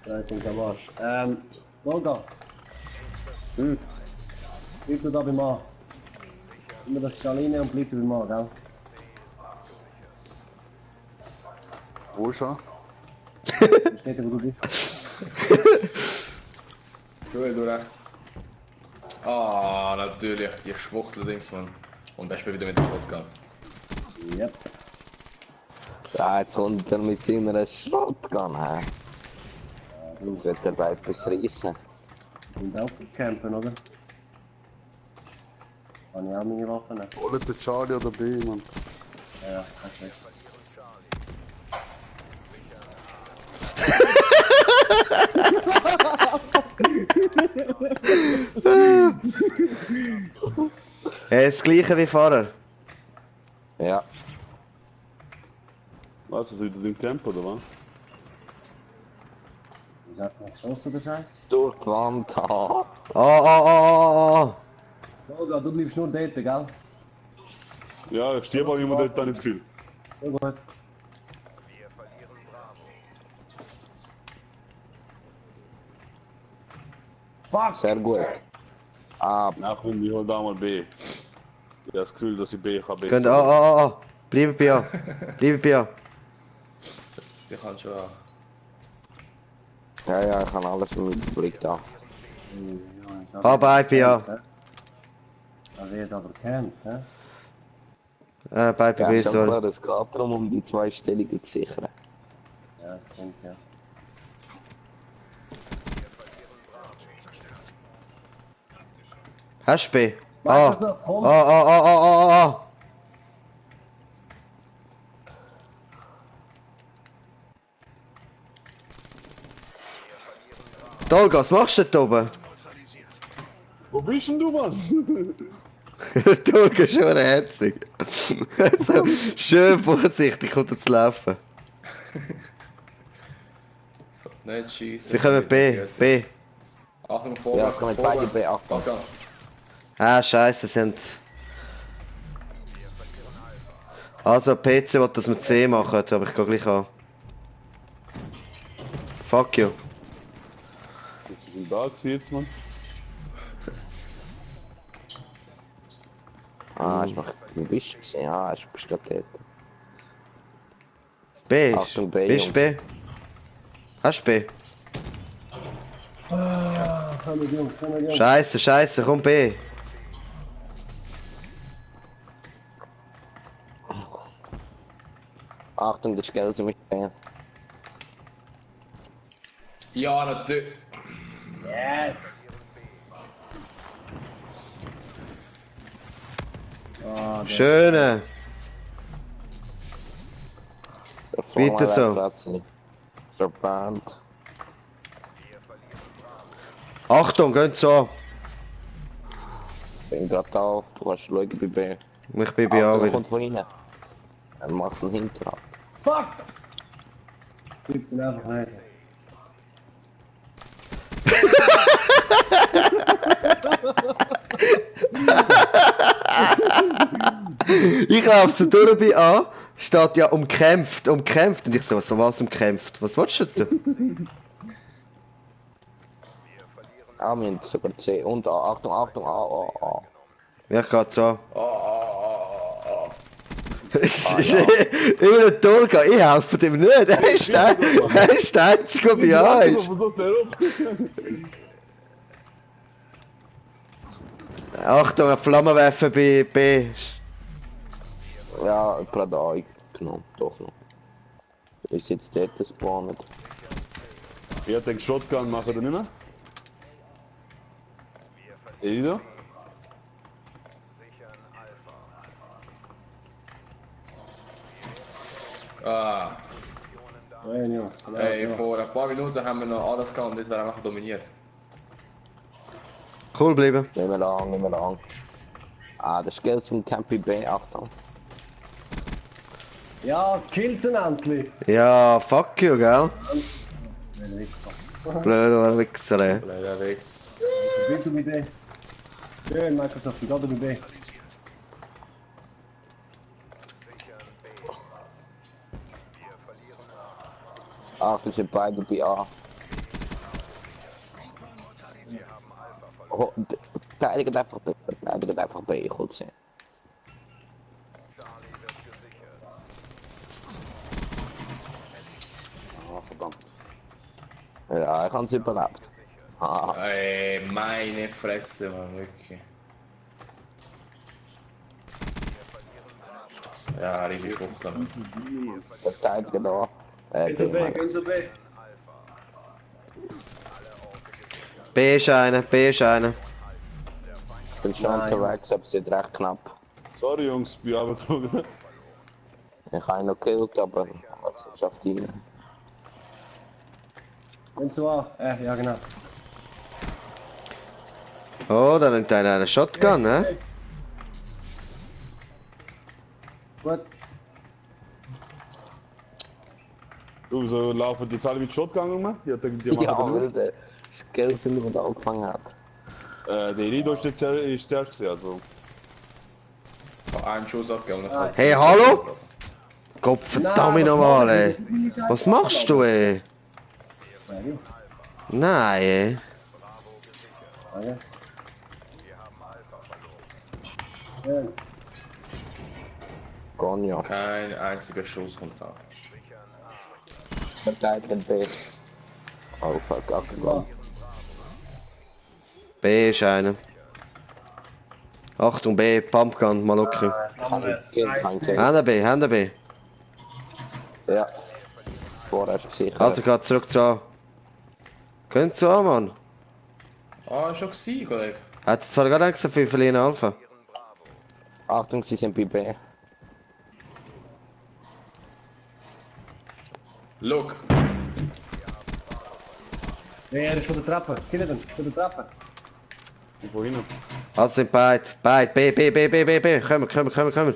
Ja, ich bin am Arsch. Volga. Bleib du da beim A. Immer das Schaline und bleib du beim A, gell? Wo ist er? Du steht wo du bist. Du rechts. Ah, natürlich. Die Schwuchtel-Dings, Mann. Und dann spielt wieder mit dem Shotgun. Yep. Ja, jetzt kommt er mit seiner Shotgun, hä? Jetzt wird er bald verschreissen. Und auch campen, oder? Habe ich auch meine Waffen? Ole der Charlie oder B, Mann. Ja, perfekt. Das gleiche wie vorher. Ja. Was, ist wieder im Camp oder was? Ist einfach nicht geschossen, der Scheiß? Durch die Wand, haha. Ah. Volga, du bleibst nur dort, gell? Ja, ich stirb auch immer dort, dann ins Gefühl. Sehr gut. Fuck! Sehr gut. Ah, Nachher, ich hol da mal B. Ich habe das Gefühl, dass ich B kann besser. Könnt A. Bleibe bei A. Die kann schon. ja, ich habe alles im Blick da. A bei A. Er wird aber campt, hä? Bei Ja, B, schon sorry. klar, es geht darum, um die 2 Stellungen zu sichern. Ja, stimmt, ja. Hast du B? Mach das noch, komm. A. Dolga, was machst du da oben? Wo bist denn du, Mann? Dolga ist schon herzig. So, schön vorsichtig kommt er zu laufen. So, nicht schießen. Sie kommen B. Achtung, vorwärts. Ja, komm mit beiden B, Achtung. Shotgun. Ah, scheiße, sind. Also, PC will, dass wir C machen, aber ich gehe gleich an. Fuck you. Ich bin da gewesen jetzt, Mann. Ah, ist noch. Wo bist du gesehen? Ah, ist bestimmt dort. B. Achtung, B, Bist du B? Hast du B? Komm mit Jungs. Scheiße, komm B. Achtung, das Geld sind mit B. Ja, natürlich. Yes! Ah, Schöne. Bitte so. Verbannt. Achtung, geht so. Bin gerade da, du kannst schauen bei B. Ich bin bei A Achtung, er wieder. kommt von hinten. Er macht einen Hinterhand. fuck! Gib's ihn einfach nicht. Ich laufe so durch bei A, steht ja umkämpft. Und ich so, was umkämpft? Was willst du jetzt? Ah, wir haben sogar C. Und A. Achtung, A. Ja, ich gehe so. Oh. Es ist immer ein Tolga, ich helfe dem nicht. Er ist der Einzige, der bei A ist. Achtung, ein Flammenwerfer bei B. Ja, gerade angenommen, doch noch. Ist jetzt dort gespawnt. Ich denke, Shotgun machen wir nicht mehr. Wieder? Ah, Nein, Jungs. Genau ey, so. vor ein paar Minuten haben wir noch alles gehabt und jetzt werden wir einfach dominiert. Cool bleiben. Nicht mehr lang, nicht mehr lang. Ah, das Geld zum Campy B, Achtung. Ja, killt's ihn endlich! Ja, fuck you, gell? Nein, Wichser. Blöder Wichser, ey. Blöder Wix. Bitte mit B. Schön, Microsoft, ich gehe mit B. Achtung, sind beide bei A. Oh, verteidigt einfach B, goed zijn. Oh, verdammt. Ja, ich habe es überlebt. Ah, Ey, meine Fresse, man, wirklich. Ja, riesig Schwuchtel, man. verteidigen da. Bitte B, gehen Sie B. B ist einer, B ist einer. Ich bin schon unterwegs, aber es ist recht knapp. Sorry Jungs, bin aber drüber. Ich habe ihn noch gekillt, aber es schafft ihn. Gehen Sie A. Ja, genau. Oh, da nimmt einer einen Shotgun, ne? Gut. Du, so laufen die alle mit Shotgun rum? Ja, die machen Ja, das weil nicht. der Skeleton mit angefangen hat. Der Rido ist zuerst gewesen, also. Einen Schuss abgegeben und dann Hey, hallo? Gott verdammt nochmal, ey. Was machst du, ey? Nein, ey. Okay. Schön. Gonja. Kein einziger Schuss kommt da. Verteidigen B. Oh fuck, abgegangen. B ist einer. Achtung, B, Pumpgun, mal okay. Kein Kind. Hände B. Ja. Vorher hast du gesichert. Also gerade zurück zu A. Könnt zu A, Mann. Ah, schon gewesen, Kollege. Hat zwar gerade nicht gesagt, wir verlieren Alpha. Achtung, sie sind bei B. Look. Nee, er ist von der Treppe. Kill ihn, von der Treppe. Wohin? Also sind beide. B. Kommen.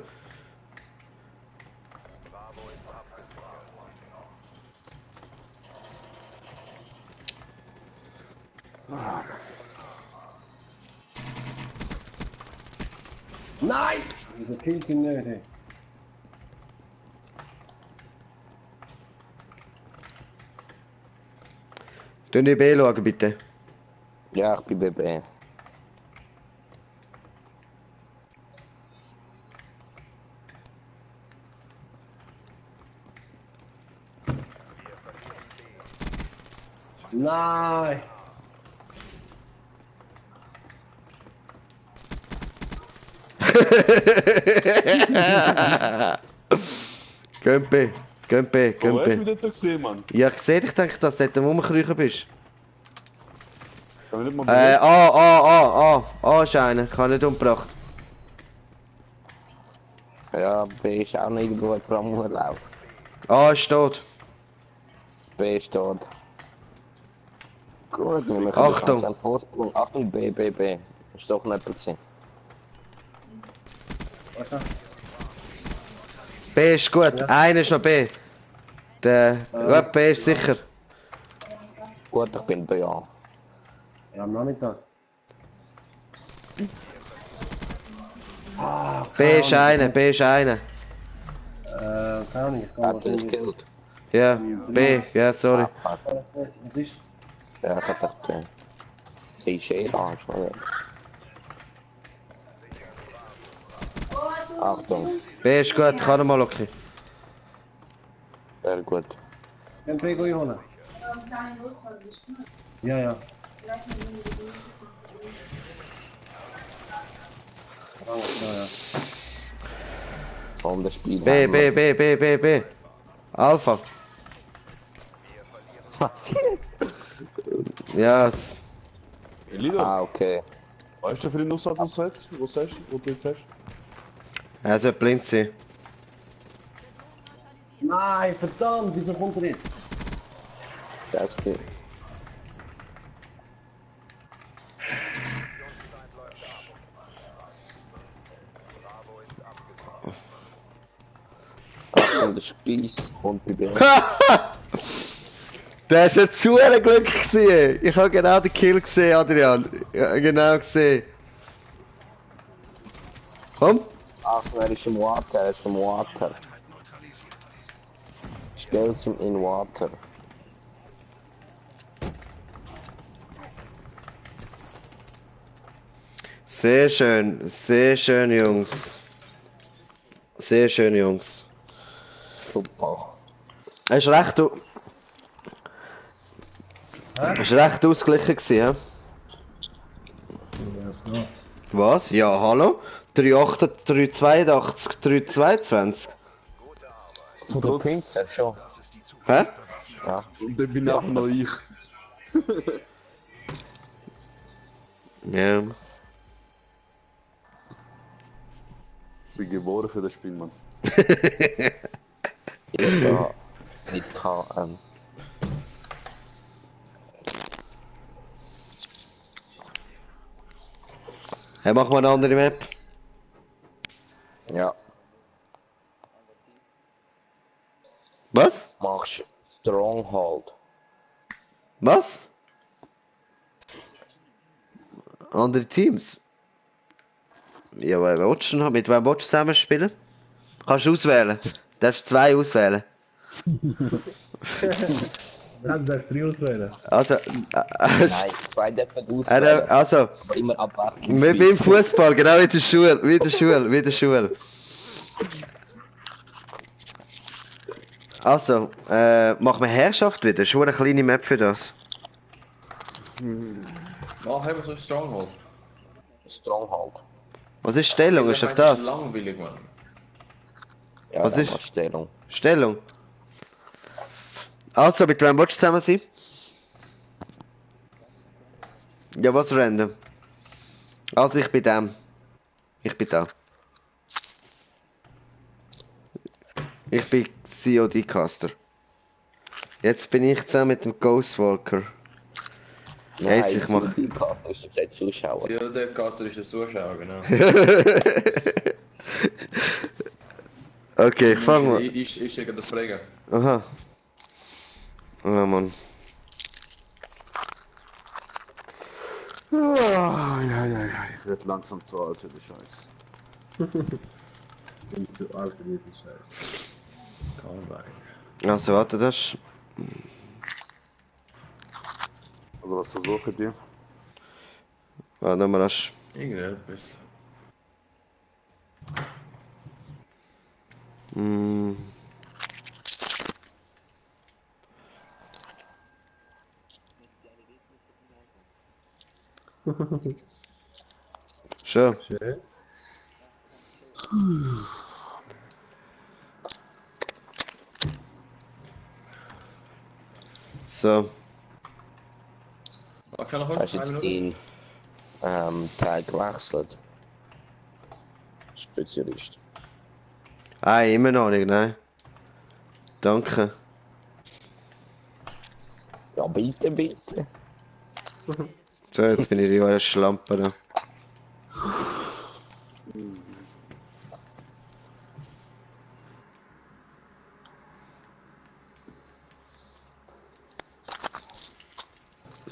Nein! Wieso killt ihn nicht, ey? Tun die B schauen, bitte. Ja, ich bin bei B. Nein! Gönnt B. Wo hast du mich dort gesehen, Mann? Ja, ich sehe dich, denke, dass du dort rumkriechen bist. Kann ich nicht mal bewegen? A ist einer. Ich habe nicht umgebracht. Ja, B ist auch noch irgendwo ein Programm laufen. A ist tot. B ist dort. Gut, wir machen Achtung. einen Vorsprung. Achtung, B. Ist doch nicht gesehen. Was ist B ist gut. Einer ist noch B. Der gut, B ist sicher. Gut, ich bin bei A. Ja, am Nachmittag. B ist einer. Keine Ahnung, ich kann Hat er nicht was gekillt? Ja, B. Ja, sorry. Ah, fuck. Was ist? Ja, ich hab gedacht, sie ist eh da. Achtung, B ist gut. Kann er mal okay. sehr gut. Kann B holen? Ja. Ja. Vor allem das Spiel. B. Alpha. Was jetzt? Ja, Lieder, Ah, okay. weißt du für den Aussatz, was du jetzt hast? er sollte blind sein. Nein, verdammt, wieso kommt er nicht? Das geht. Achtung, der Spieß kommt bei mir. Der ist jetzt zu Glück gewesen. Ich habe genau den Kill gesehen, Adrian. Ja, genau gesehen. Komm. Achtung, er ist im Water, Stell's ihm in Water. Sehr schön, Jungs. Sehr schön, Jungs. Super. Er ist recht, ist recht ausgeglichen gewesen, hä? Ja, es geht. Was? Ja, hallo? 382, 322. Von der Pink her schon. Hä? Ja. Und dann bin ich einfach noch ich. Ja. Ich bin geboren für das Spiel, Mann. Ja, mit KM. Hey, mach mal eine andere Map. Ja. Was? Machst Stronghold. Was? Andere Teams? Ja, wer willst du noch? Mit wem willst du zusammen spielen? Kannst du auswählen. Du darfst 2 auswählen. Dann darfst du 3 auswählen. Also, Nein, 2 dürfen auswählen. also, Aber immer abwechselnd. wir beim Fußball, genau wie in der Schule, wie in der Schule. Also, machen wir Herrschaft wieder. Schon eine kleine Map für das. Oh, haben wir so ein Stronghold? Stronghold. Was ist Stellung? Ist das das? Langweilig, Mann. Ja, Was dann ist? machst du Stellung. Stellung. Also, mit wem willst du zusammen sein? Ja, was random? Also, ich bin dem. Ich bin da. Ich bin COD-Caster. Jetzt bin ich zusammen mit dem Ghostwalker. Nein, Jetzt, ich mach- die Karte ist jetzt ein Zuschauer. Ja, der Caster ist der Zuschauer, genau. Okay, ich fang mal. Ich schicke das Fragen. Aha. Ah, Mann. Ich werde langsam zu alt für die Scheiße. Ich bin zu alt für diesen Scheiß. Also, warte, das. Also was versucht ihr? Warte mal, das. Irgendetwas. Mm. Schon. Schön. So. Was kann noch Hast heute? du jetzt den Teil gewechselt? Spezialist. Ah, immer noch nicht, nein. Danke. Ja, bitte, bitte. So, jetzt bin ich die neue Schlampe da.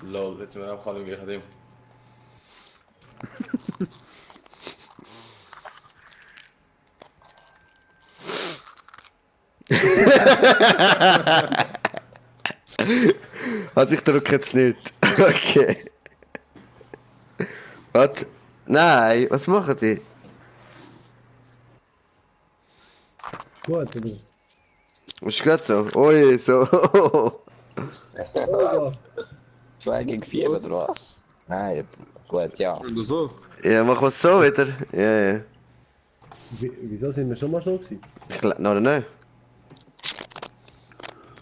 Lol, jetzt sind wir auch alle im gleichen Team. Also ich drücke jetzt nicht. Okay. Was? Nein, was machen die? Gut, oder? Ist gut so? Ui, so. Oh, 2 gegen 4 oder was? Nein, gut, ja. Oder so? Ja, machen wir es so wieder. Ja, ja. Wieso sind wir schon mal so gewesen? Ich glaube, noch nicht.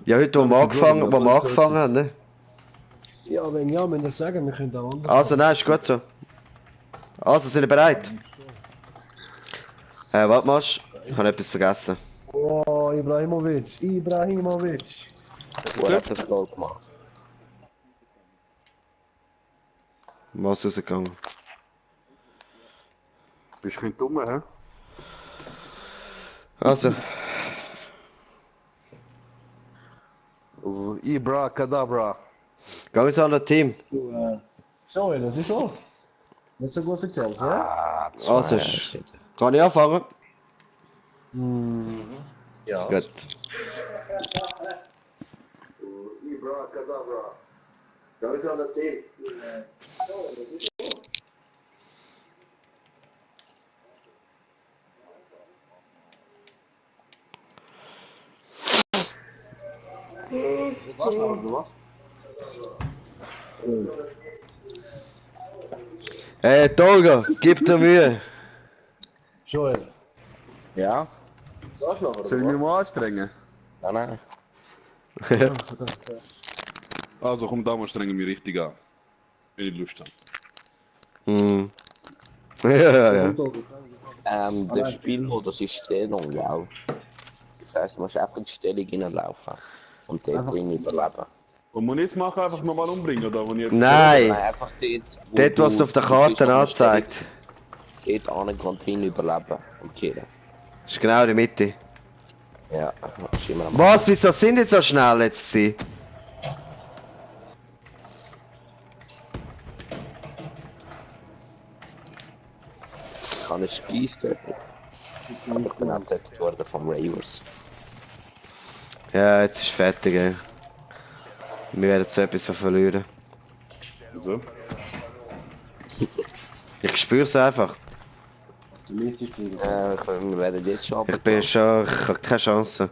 Ja, heute, wo wir angefangen haben, ne? Ja, wenn ja, müssen wir sagen, wir können auch anders. Also, nein, ist gut so. Also, sind wir bereit? Warte mal, ich habe etwas vergessen. Oh, Ibrahimovic. Wo hat das Goal gemacht? Was rausgegangen? Bist du kein Dummer, hä? Also, Ibra Kadabra. gehen wir an das Team. So, das ist auf. Nicht so gut erzählt, ja? Also, kann ich anfangen? Ja. Gut. Ibra Kadabra. Gehen wir an das Team. Tolga, gib dir Mühe. Joel. Ja? Soll ich mich mal anstrengen? Nein, nein. Also komm, da strenge ich mich richtig an. Wenn ich Lust habe. Hm. Ja, ja. Der Spielmodus ist Stellung, ja. Das heisst, du musst einfach in die Stellung reinlaufen und dort drin überleben. Und muss ich jetzt machen, einfach nochmal umbringen, oder? Wo ich jetzt Nein, Einfach dort, dort, was es auf der Karte anzeigt. Dort ankommen und hin überleben und killen. Das ist genau in der Mitte. Ja, das ist immer am Was, wieso sind die so schnell jetzt gewesen? kann ich schießen. Aber ich bin abgedeckt worden vom Ravers. Ja, jetzt ist fertig, ey. Wir werden so etwas verlieren. So. Ich spüre es einfach. Du müsstest spielen. Wir werden jetzt schon Ich bin schon, ich habe keine Chance.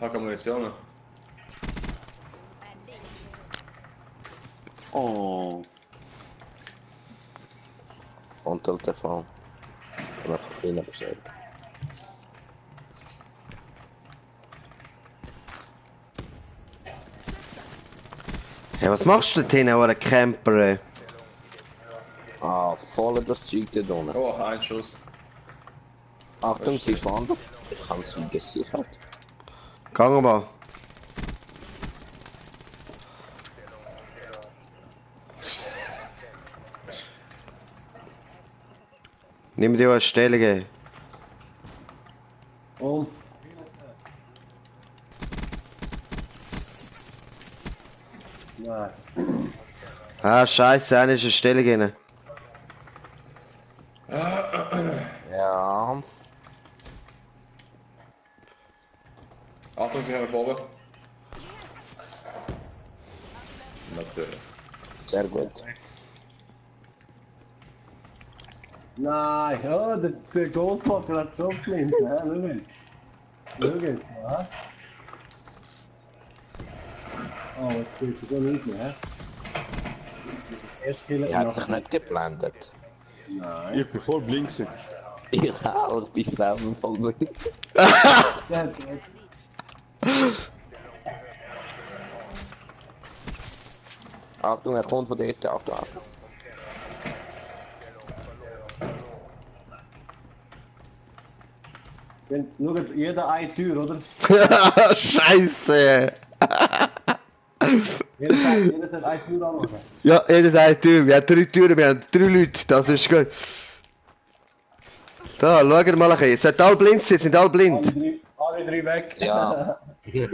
Hacke Munition. Oh. Und der Telefon. Ich habe Fehler bestellt. Ja, was machst du denn, oder Camper, ey? Ah, voll das Zeug da drinnen. Oh, ein Schuss. Achtung, sie ist wandert. Ich kann sie gesichert. Gang mal. Nimm dir eine Stellung, ey. Und? Nein. Ah, scheiße, einer ist eine Stellung rein. Ja. Achtung, sie haben oben. Natürlich. Sehr gut. Nein, ja, der Goldfucker hat schon blind, ja, schau jetzt. Schau jetzt mal, hä? Oh, jetzt sieht er so nicht mehr, hä? Erst killen Er und hat sich nachher... nicht geblendet. Nein. Ich bin voll blind gewesen. Ich auch, ich bin selber voll gut. Der hat Achtung, er kommt von dort. Achtung, Achtung. Schaut, jeder eine Tür, oder? Scheiße! Jeder sagt eine Tür anmachen. Ja, jeder hat eine Tür. Wir haben 3 Türen, wir haben 3 Leute. Das ist gut. Da, schau mal ein bisschen. Jetzt sind alle blind, jetzt sind alle blind. Alle drei weg. Ja. Ich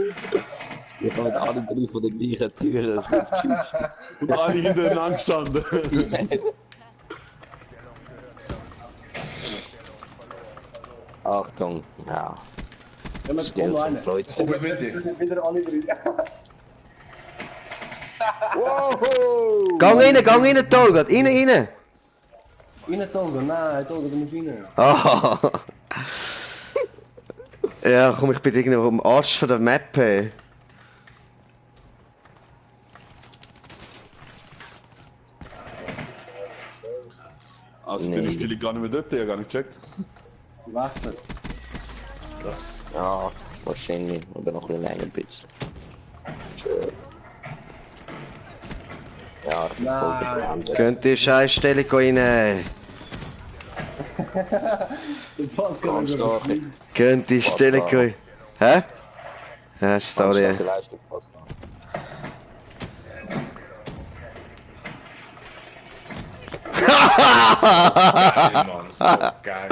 habe alle drei von der gleichen Tür, das ist das Geschichte. Und alle hintereinander gestanden. Achtung, ja. Ja, wir Still kommen zum rein. Freudzen. Oben mit dir. Wir sind wieder alle drei. Wow! Gang rein, Tolga. Rein. Rein, Tolga. Nein, Tolga, du musst rein. Ah. Ja, komm, ich bin irgendwo am Arsch von der Map, ey. Also, Nee. dann ist die gar nicht mehr dort, ich hab gar nicht gecheckt. Wechseln. Das. Ja, wahrscheinlich. Oder noch ein bisschen länger bist. Ja, ich bin voll Nein. bekannt. Könnt ihr Scheißstellung reinnehmen? Der Pass kann Ganz man stark. gut. Könnt ihr Stellung rein... Hä? Ja, sorry. Ganz starke Leistung, Pascal. Geil, Mann, so geil.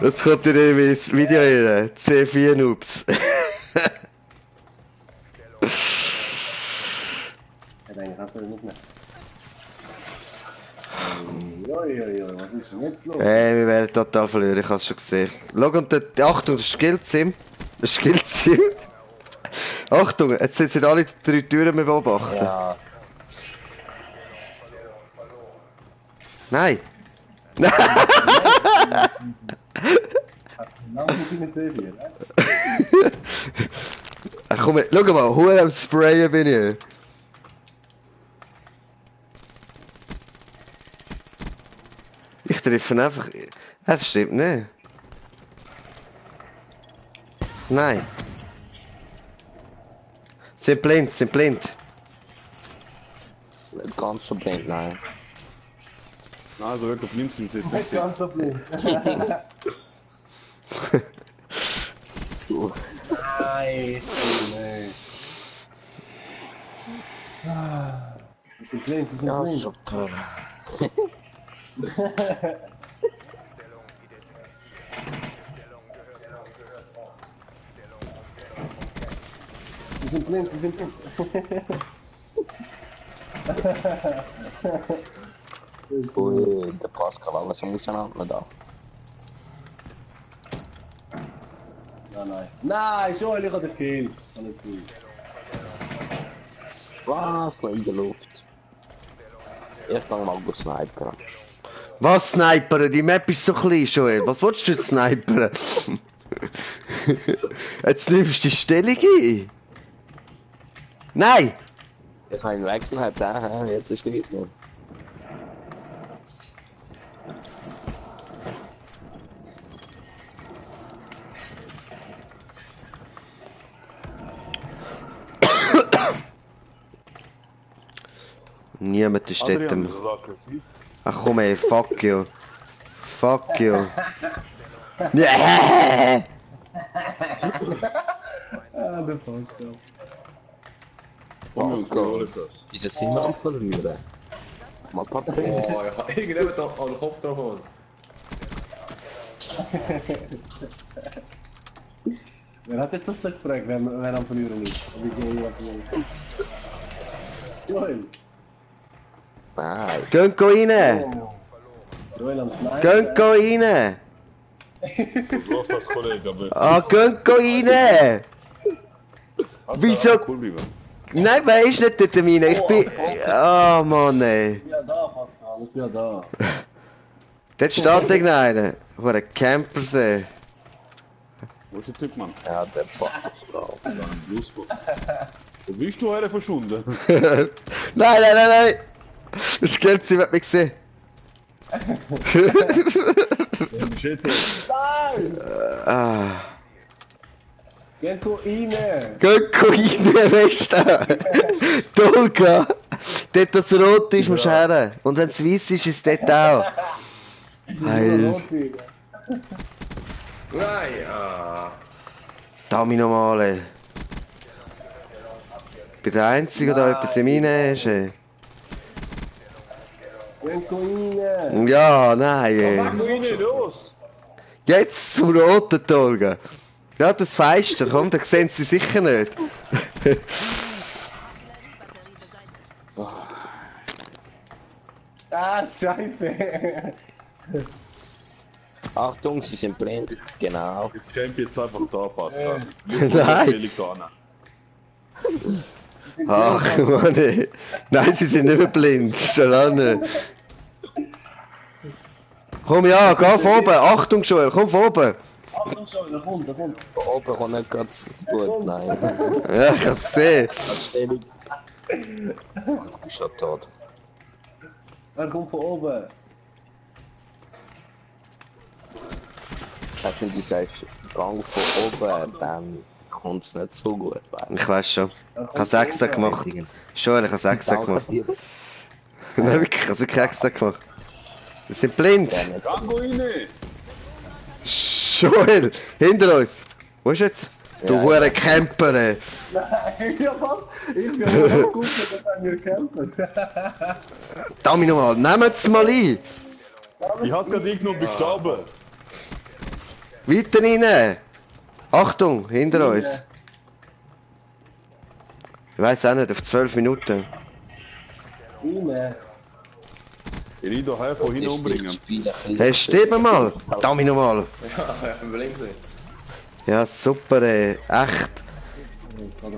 Das kommt in ins Video rein. C4 Noobs. Ich denke, kannst du nicht mehr. Uiuiui, was ist denn jetzt los? Hey, wir werden total verlieren, ich hab's schon gesehen. Schau, und Achtung, das ist Skillsim. Das ist Skillsim. Achtung, jetzt sind alle die 3 Türen mehr beobachten. Ja, Nein! Hast du lange nicht mit C4, ne? Ach komm, schau mal, hure am Sprayen bin ich. Ich treffe ihn einfach... Das stimmt nicht. Nein. Sind blind, sind blind. nicht ganz so blind, nein. Nein, also wirklich blind sind sie jetzt Das nicht. ist ganz so blind. Nein, nein. Sie sind blind, sie sind Ja, blind. super. Sie sind blind, sie sind blind. Ui, der Pascal, alles auseinander da. Nein. Nein, Joel, ich habe den Kill. Alles gut. Was? Noch in der Luft. Ich fange mal gut snipern. Was snipern? Die Map ist so klein, Joel. Was willst du jetzt snipern? Jetzt nimmst du die Stellung ein. Nein! Ich habe ihn weggesniped, jetzt ist nicht mehr. Niemand ist dort. Adrian, das ist aggressiv. Ach komm ey, fuck you. Fuck you. Nee! Ah, der Pascal. Pascal. Wieso sind wir am Verlieren? Mal Papier. Oh, ja, irgendjemand da an den Kopf drauf holt. Wer hat jetzt das so gefragt, wer am Verlieren ist? Wie gehen wir am Verlieren? Joel. Nein. Gönnt rein! Joel am Sniper. Gönnt rein! Du hast das Kollege, aber... Ah, gönnt rein! Wieso? Cool bleiben. Nein, wer ist nicht dort rein? Ich bin... Ah, Mann ey. Ich bin ja da, Pascal, ich bin ja da. Dort steht irgendeiner. Wo ein Camper sehen. Wo ist der Typ, Mann? Ja, der Pascal. Bluesbook. Wo bist du her verschwunden? Nein! Das Geld, sie wird mich sehen. Du bist jetzt... Ah. Geh rein! Gönnt rein, weißt du? Tolga! Dort, das rot ist, musst du her. Und wenn es weiß ist, ist es dort auch. Heil. Nein, ah. Dami nochmal, ey. Ich bin der Einzige, der etwas in mir ist, ey. Geh rein! Ja, nein, ey. Komm nicht los! Jetzt zum roten Tolga. Ja, das Fenster, komm, da sehen sie sicher nicht. Ah, scheiße! Achtung, sie sind blind. Genau. Ich camp jetzt einfach da, Pascal. Nein. Pelikane. Ach, Mann, ey. Nein, sie sind nicht mehr blind, schon lange. Komm, ja, geh von oben. Achtung, Joel, komm von oben. Achtung, Joel, der kommt. Oben kommt nicht ganz gut, nein. Ja, ich hab's gesehen. Als Stellung. Ich bin schon tot. Er kommt von oben. Weißt du, wenn du sagst, Gang von oben, dann kommt es nicht so gut. Ich weiß schon. Ich habe es extra gemacht. Schon, ich habe es extra gemacht. Nein, wirklich, ich habe es wirklich extra gemacht. Wir sind blind. Gango rein! Joel, hinter uns. Wo ist jetzt? Du hure Camper, ey. Nein, ja was? Ich bin auch gut, dass wir kämpfen. Dami nochmal, nehmt es mal ein. Ich hab's gerade eingenommen, bin gestorben. Weiter rein. Achtung, hinter uns. Ich weiß auch nicht, auf 12 Minuten. Rein. Ich rein daheim von hinten umbringen. Hey, steht mir mal. Dami nochmal. Ja, ich bin blind. Ja, super, ey. Echt.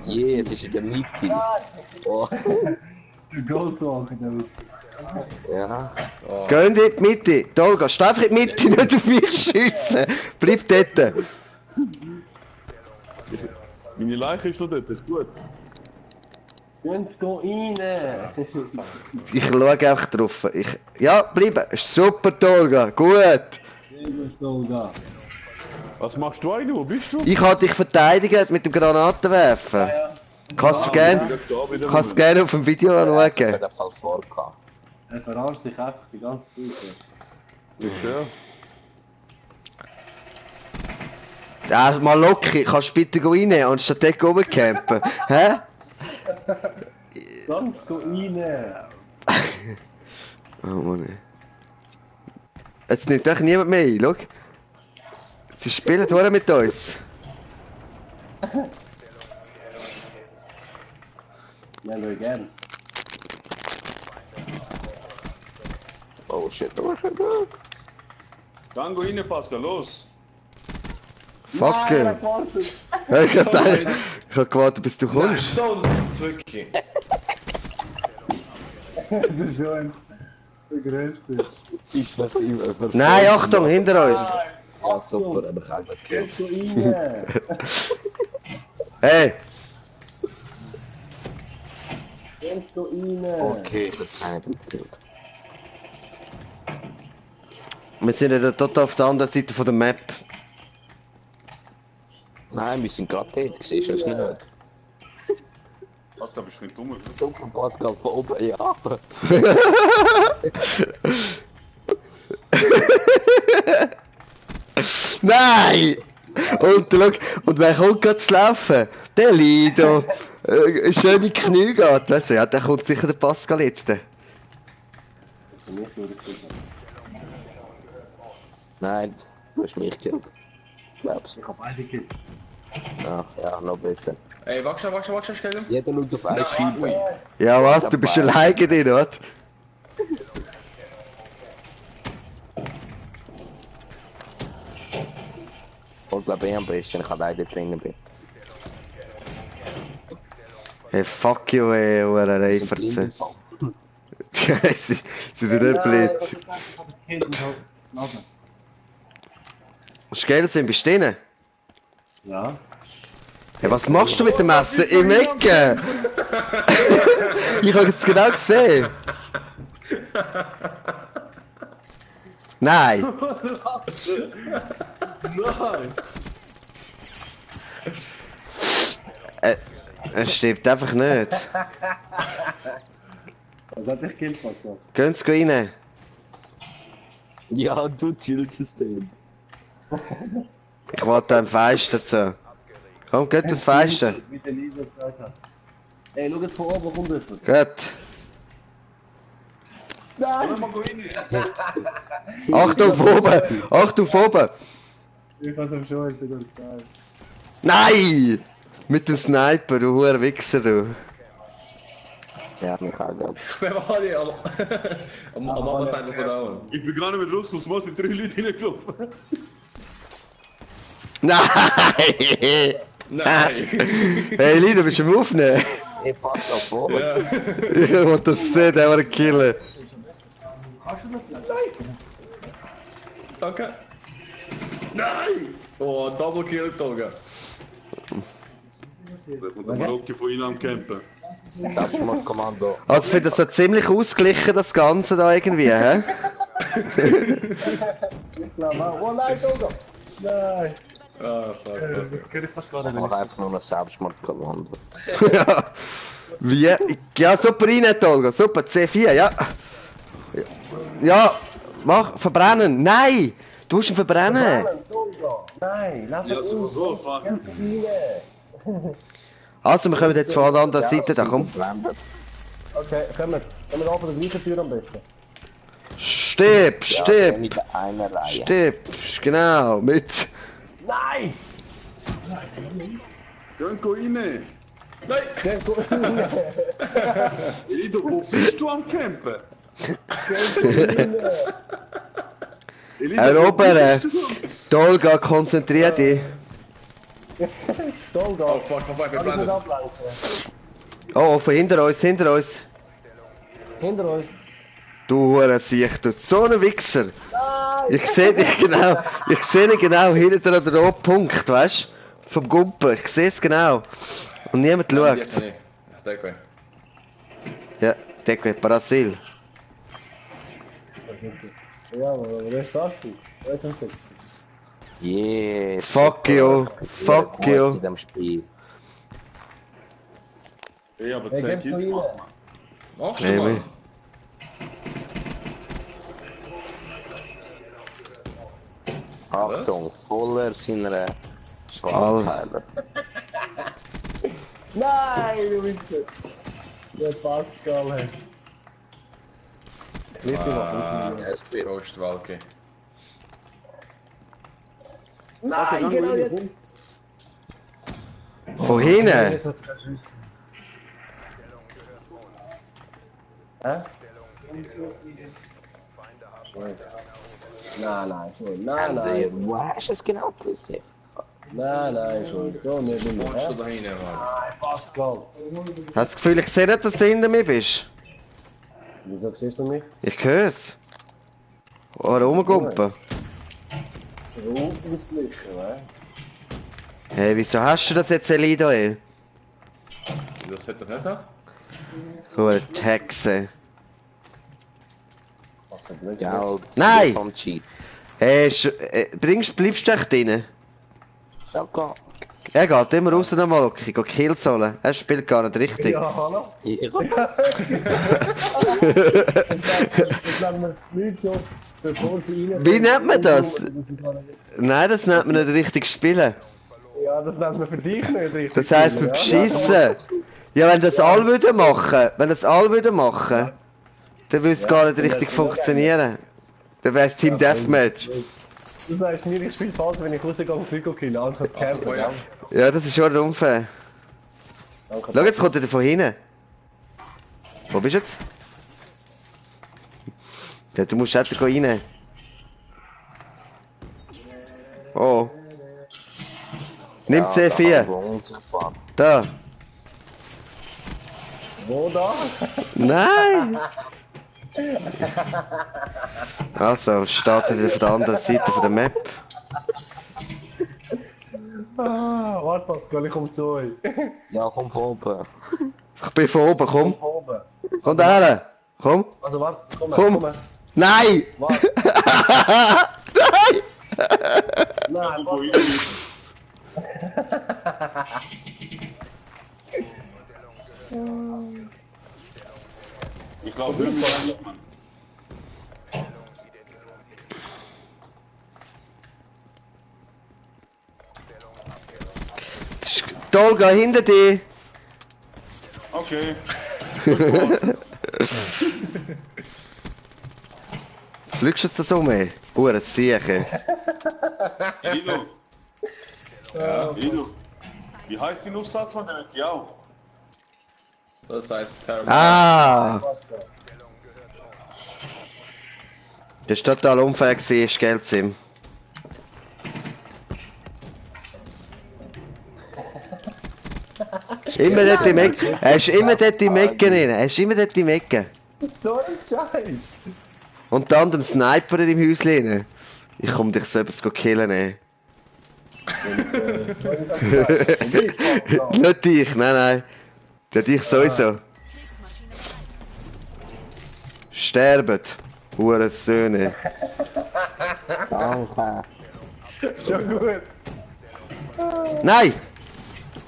Je, es ist in der Mitte. Oh, Der Goldwalk in der Mitte. ja. Geh in die Mitte. Tolga, steh einfach in die Mitte, nicht auf mich schiessen. Bleib dort. Meine Leiche ist noch dort, ist gut. Jetzt geh rein. Ich schaue einfach drauf. Ja, bleib. Ist super, Tolga. Gut. Lieber Soldat. Was machst du eigentlich? Wo bist du? Ich kann dich verteidigen mit dem Granatenwerfen. Kannst du Kannst gerne auf dem Video Ich anschauen. habe den Fall vorgehabt. Er verarscht dich einfach die ganze Zeit. Ist ja. Ja, mal locker. Kannst du bitte rein, anstatt dort oben campen? Hä? Ganz geh rein. Oh Mann. Jetzt nimmt doch niemand mehr ein, schau. Sie spielen durch mit uns. Never again. Oh shit. Gango rein, Pascal, los! Fuck. Nein, wartet. Hey, ich hab gewartet, bis du kommst. So nice, wirklich. Das ist schon eine Grenze. Ich möchte immer. Nein, Achtung, hinter uns. Ja, super, aber ich habe nicht gehört. Jetzt geh rein. Hey, Jetzt geh rein. Okay, das habe ich gekillt. wir sind ja total auf der anderen Seite von der Map. Nein, wir sind gerade dort, siehst du es nicht? Pascal, bist du nicht dumm? Super, Pascal, von oben, ja. Nein! Und schau, und wer kommt gerade zu laufen? Der Lido. Schöne Knie geht, weißt du? Ja, der kommt sicher der Pascal jetzt. Für mich so richtig. Nein, du hast mich gekillt. Glaubst Ich hab beide gekillt. du? Ja, noch besser. Ey, wach schon, schnell. Jeder schaut auf eine Scheibe. Ja, was? Du bist alleine drin, oder? Und glaube ich am besten, ich alleine drinnen bin. Hey, fuck you, ey, Ura Das ist ein Reiferze. Blindenfall. Sie sind nicht blöd. Hast du Geld sind bist du drin? Ja. Hey, was machst du mit dem Messer? Im Ecken! Ich habe es genau gesehen. Nein! Nein! Er stirbt einfach nicht. Was hat dich gekillt, Pascal? Gehen Sie rein. Ja, du chillst es denn. Ich warte am Feisten zu. Komm, geht das Feisten. Wie der Lisa gesagt hat. Ey, schau jetzt von oben, kommt jemand. Gut. Nein! Achtung von oben! Achtung von oben! Ich hab's am Show jetzt sogar gesagt. Nein! Mit dem Sniper, du hoher Wichser, du. Ja, mich auch gerade. Ich bin alle am Abendseiten von da unten. Ich bin gerade mit Russland, es sind 3 Leute reingelaufen. Nein! Nein! Hey, Lido, bist du am Aufnehmen? Ey, Pascal, vor. Ja. Ich will das sehen, der war ein Killer. Danke. Nein! Oh, Double Kill, Tolga. Da kommt der Marokki von ihnen am Campen. Das ist mal Kommando. Also ich finde das so ziemlich ausgeglichen, das Ganze da irgendwie, hä? Ich glaube auch. Oh nein, Toga! Nein! Ah, fuck, was? Ich kann fast gar Ich nicht. habe einfach nur noch Selbstmord gewandert. Ja. Wie? Ja, super rein, Tolga. Super, C4, ja. Ja, mach, verbrennen. Nein! Du musst ihn verbrennen. Nein, lass Ja, es sowieso, fuck. Also, wir kommen jetzt von der anderen Seite, da komm. Okay, kommen wir an von der gleichen Tür am besten. Stirb, stirb, Mit einer Reihe. stirb. Genau, mit. Nein! Geh rein! Der kommt rein! Elido, wo bist du am Campen? Elido, Erobern. Tolga, konzentrier dich. Tolga! Oh, fuck, ich bin Kann ich nicht blendet. ablenken? Oh, von hinter uns, hinter uns. Hinter uns! Du Hurensicht, du so ein Wichser. Ich sehe dich genau, ich sehe ihn genau hinter an der roten Punkt, weißt du? Vom Gumpen, ich sehe es genau. Und niemand schaut. Jetzt nicht. Ich denke, Ja, Decke, Brasil. Ja, aber wer ist das? Wer ist das? Yeah. Fuck you, fuck Gut you. in dem Spiel. Ey, aber Hey, 10 gib's Kills noch machen. machst du Nee, mal? nee. Achtung, voller seiner Schwarzteile. Nein, du Wichser! Der Pascal, hey. Es wird Prost, Walke. Nein, genau jetzt! Von hinten? Jetzt hat's keinen Schuss. Hä? Nein, schon. Nein. Wo hast du es genau gewusst? Nein, schon. So nicht mehr. Wohnst du Hä? da hinten, Mann? Nein, Pascal. Hast du das Gefühl, ich sehe nicht, dass du hinter mir bist? Wieso siehst du mich? Ich höre es. Oh, rumgumpen. Ausgleichen, ne? Hey, wieso hast du das jetzt, Elido, ey? Das hätte ich nicht haben. Hure Hexe. Was hat nicht Gell, Nein! vom Cheat. Hey, bleibst du echt drin? So geht. Er geht immer raus nochmal, okay, geht Kills holen. Er spielt gar nicht richtig. Ja, hallo? Ich Das lassen wir nicht so, bevor sie rein... Wie nennt man das? Nein, das nennt man nicht richtig spielen. Ja, das nennt man für dich nicht richtig. Das heisst, wir beschissen. Ja, wenn das alle würden machen, dann würde es gar nicht richtig funktionieren. Dann wäre es Team Deathmatch. Du sagst mir, ich spiele falsch, wenn ich rausgehe und Trikot killen, anstatt campen, ja. ja? Ja, das ist schon unfair. Danke. Schau, jetzt kommt er von hinten. Wo bist du jetzt? Ja, du musst auch rein. Oh. Nimm C4. Wunderbar. Da. Wo da? Nein! Also, startet wieder von der anderen Seite von der Map. Ah, warte Pascal, ich komme zu euch. Ja, komm von oben. Ich bin von oben, komm. Von oben. Komm da her. Komm. Also warte, komm, Komm. komm. Nein! Warte. Nein! Nein, Wo warte. ich Ich glaube, irgendwann. Tolga, hinter dir! Okay. Fliegst du jetzt das um, ey? Hure Sieche. Elido. Ja. Elido. Wie heißt die Aufsatz von der Diao? Das heißt Terror. Ah! Das war total unfair, ist Geld Sim. Immer dort im Ecke. Er ist immer dort im Ecke rein. Er ist immer dort im Ecke. So ein Scheiß. Unter anderem Sniper in deinem Häuschen rein. Ich komm dich selbst killen, ey. Nicht dich, nein. Der dich sowieso. Sterbet. Hure Söhne. Danke. Schon gut. Nein!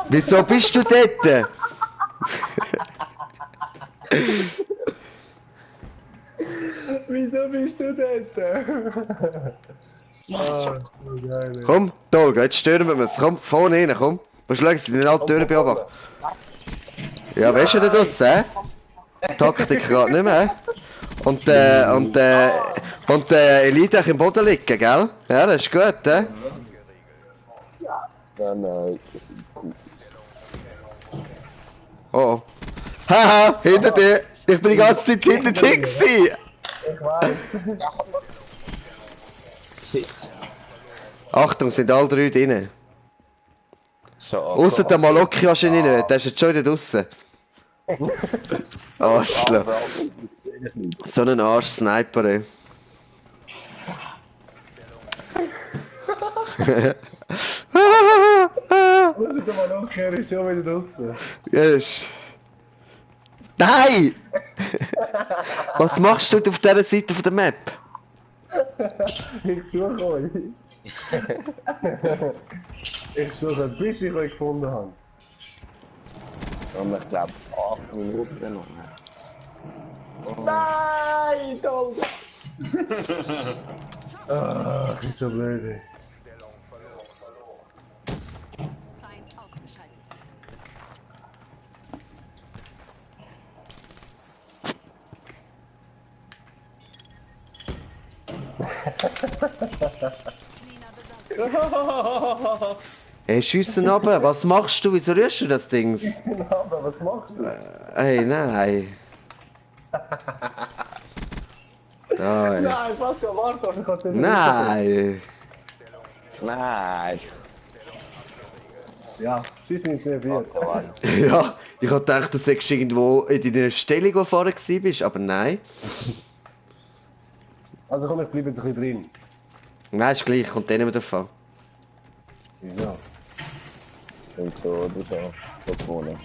Wieso bist du dort? Wieso bist du dort? Ah, so geil. Ey. Komm, Tolga, jetzt stören wir uns. Komm, vorne rein, komm. Was schauen Sie, den alten Türen beobachten? Ja, weißt du das, hä? Taktik gerade nicht mehr. Und Elite auch im Boden liegen, gell? Ja, das ist gut, hä? Ja, nein, das ist gut. Oh. Haha, hinter dir! Ich bin die ganze Zeit hinter dir gewesen! Ich weiß. Sitz. Achtung, sind alle drei drin. So, Ausser der Malocchi wahrscheinlich nicht, der ist jetzt schon wieder draussen. Arschloch. So ein Arsch-Sniper, ey. Muss ich mal umkehren, ist schon wieder draussen. Yes. Nein! Was machst du auf dieser Seite von der Map? Ich suche euch. Ich suche ein bisschen, was ich gefunden habe. Und ich glaube 8 Minuten noch. Nein, Tolga! Ach, ist so blöd, ey. Feind ausgeschaltet. Ey, schiessen runter, was machst du? Wieso rührst du das Ding? Aber was machst du? Ey, nein. Da, ey. Nein, Pascal, warte, ich kann es nicht. Nein! Nein! Ja, sie sind sehr viel. Ja, ich hab gedacht, du sagst irgendwo in deiner Stellung, wo du vorher warst, aber nein. Also komm, ich bleibe jetzt ein bisschen drin. Nein, ist gleich, kommt der nicht mehr davon. Wieso? Und so oder so. So gewonnen.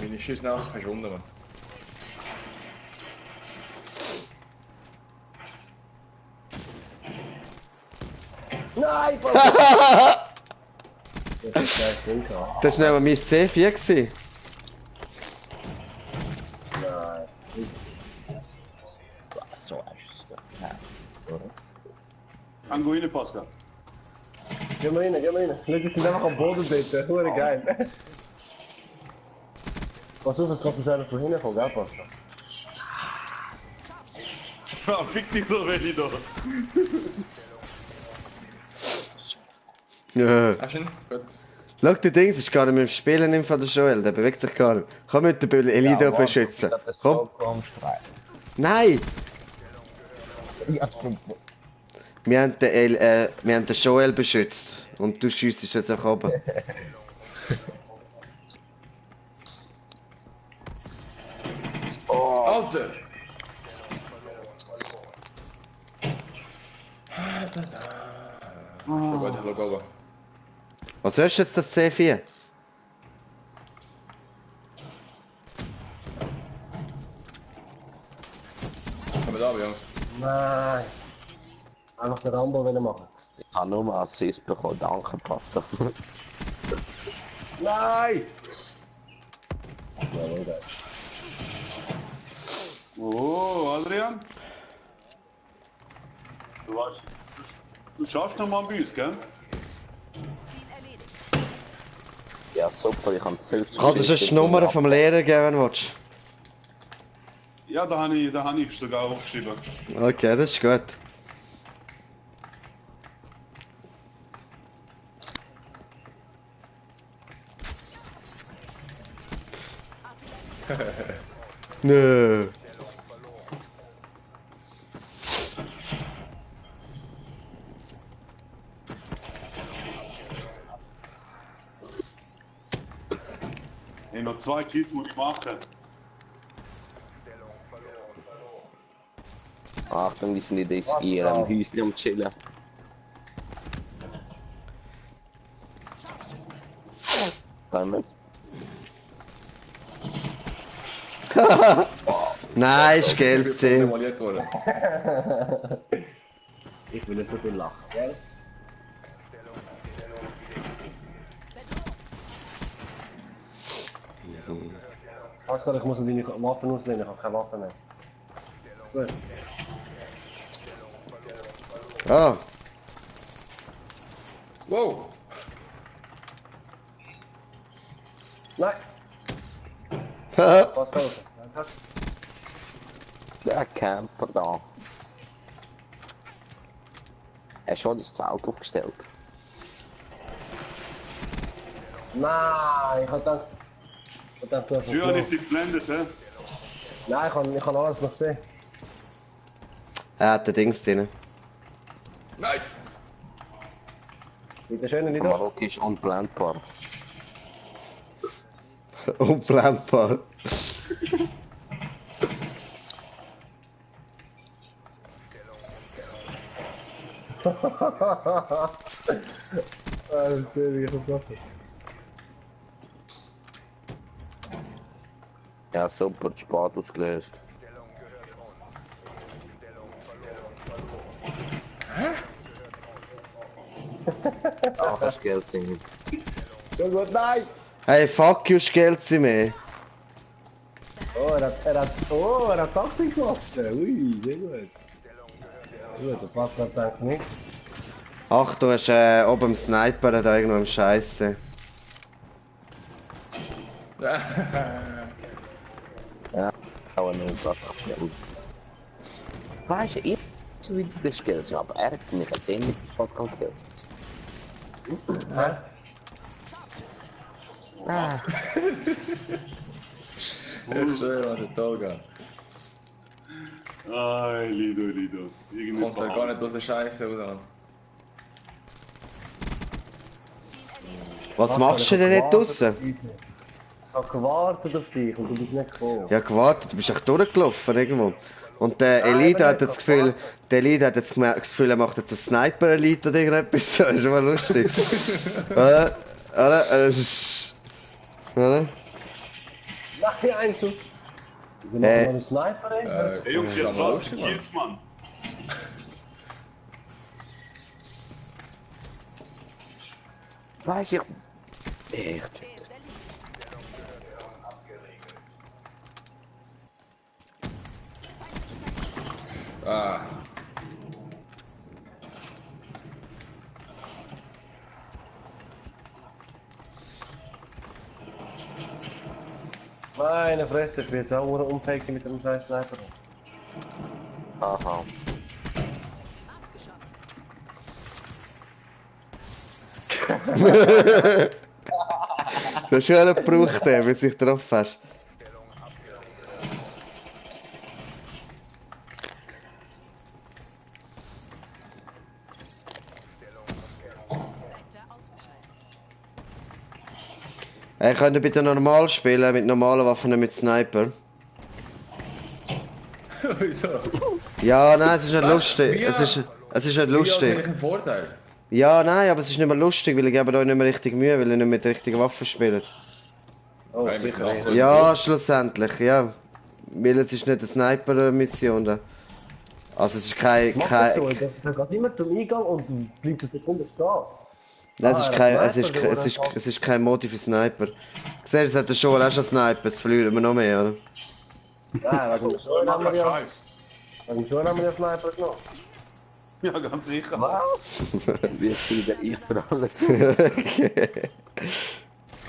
Meine Schüsse nach verschwunden, Mann. Nein, Pascal! Das ist gleich drin. Das war mein C4 gewesen. Nein. So ist es. Ja. Ango rein, Pascal. Geh mal rein, geh mal rein. Schau, die sind einfach am Boden dort. Hure geil. Pass auf, es kannst du selber von hinten kommen, gell, Pascal? Ja, fick dich so, wenn ich da. Ja. Hast du ihn? Gut. Schau, der Dings ist gar nicht mehr im Spielen im Fall der Joel, der bewegt sich gar nicht. Komm mit der Elite beschützen. Komm. Nein! Wir haben den Joel beschützt. Und du schiessest es auch oben. Alter! So gut, hallo Gogo. Was ist jetzt das C4? Komm da, Jungs. Nein. Einfach den Rambo machen. Ich habe nur mal Assist bekommen, danke Pascal. Nein! Jawohl, geil. Oh, Adrian. Du schaffst noch mal bei uns, gell? Ziel erledigt. Ja super, ich habe 50 Kann dir sonst die Nummer vom Lehrer geben, wenn du willst? Ja, da habe ich sogar aufgeschrieben. Okay, das ist gut. Nö. Hey, noch 2 Kills muss ich machen. Achtung, die sind in ihrem Häuschen am Chillen. Damit. Nein, ist Geld Ich bin sehen. demoliert worden. Ich will nicht so viel lachen, gell? Pascal, ich muss noch deine Waffen auslehnen, ich habe keine Waffen mehr. Gut. Ah, Wow! Nein! haha. Pascal, danke. Der Camper da. Er hat schon das Zelt aufgestellt. Nein, ich hab gedacht... du hast Schön, habe ich dich geblendet, hä? Nein, ich kann alles noch sehen. Er hat den Dings drin. Nein! Mit der schönen Lieder. Marokko ist unblendbar. Unblendbar. Sehr ich das Ja, super, spät ausgelöst. Ach, das Geld singen. Schon gut, nein! Hey, fuck you, Skelzime. Oh, er hat Taktik gelassen. Ui, sehr gut. Gut, der Pascal denkt nicht. Achtung, ist oben im Sniper da irgendwo im Scheiße. Ja, aber nur das abstellen. Weißt du, ich so wie du das Geld so, aber er hat mich jetzt eh mit der Shotgun gekillt. Hä? Ah, Ich schwöre an den Tolga. Ay, Lido. Irgendwie Kommt er gar nicht aus der Scheiße raus. Was machst du denn nicht draussen? Ich hab gewartet auf dich und du bist nicht gekommen. Ja, gewartet, du bist echt durchgelaufen irgendwo. Und der Elite hat jetzt das Gefühl, das Gefühl, er macht jetzt einen Sniper-Elite oder irgendetwas. Das ist schon mal lustig. Oder? Oder? Mach dir einen zu! Wir machen noch einen Sniper, ey. Ey Jungs, jetzt 20 Kills, Mann. weißt du, echt. Ah. Meine Fresse, ich bin jetzt auch unfähig mit dem scheiß Sniper. Aha. Du hast schon einen gebraucht, wenn du dich drauf hast. Spectre ausgeschaltet. Hey, könnt ihr bitte normal spielen, mit normalen Waffen, nicht mit Sniper? Wieso? Ja, nein, es ist nicht Was? lustig. Wie? Es ist nicht Wie hat lustig. einen Vorteil? Ja, nein, aber es ist nicht mehr lustig, weil ich gebe euch nicht mehr richtig Mühe, weil ihr nicht mit richtigen Waffen spielt. Oh, Weil sicher. wir machen- Ja, schlussendlich, ja. Weil es ist nicht eine Sniper-Mission da. Also es ist kein... Mach das so, der geht immer zum Eingang und bleibt eine Sekunde stehen. Nein, Ah, es ist kein Modi für Sniper. Siehst du, es hat der schon auch schon Sniper, das verlieren wir noch mehr, oder? Nein, wegen dem Schon haben wir ja... Scheiß. Wegen dem Schon haben wir ja Sniper genommen. Ja, ganz sicher. Was? Wie viel der ich für alles.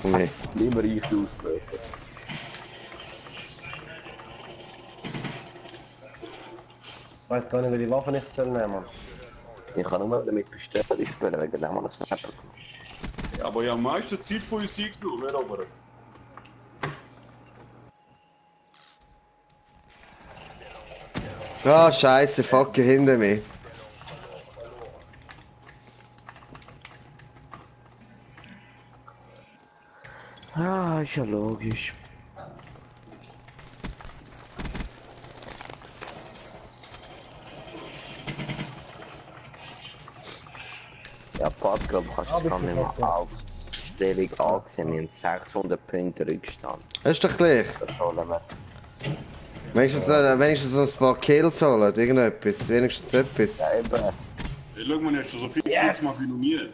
Nee. Immer ich auslösen. Ich weiß gar nicht, welche Waffe ich soll nehmen. Ich kann nur damit bestellen, ich spiele wegen dem alles Sniper gemacht. Ja, aber ja, am meisten Zeit von uns eingenommen, wer aber? Ah, scheiße, fuck, hinter mir. Ah, ist ja logisch. Ja, Pascal, du kannst es gar nicht mehr als Stellung angesehen. Wir haben 600 Punkte Rückstand. Das ist doch gleich. Das sollen wir. Wenigstens noch ein paar Kills holen, irgendetwas, wenigstens etwas. Ja, eben. Ey, schau mal, hast du so viel Kills gemacht wie noch nie.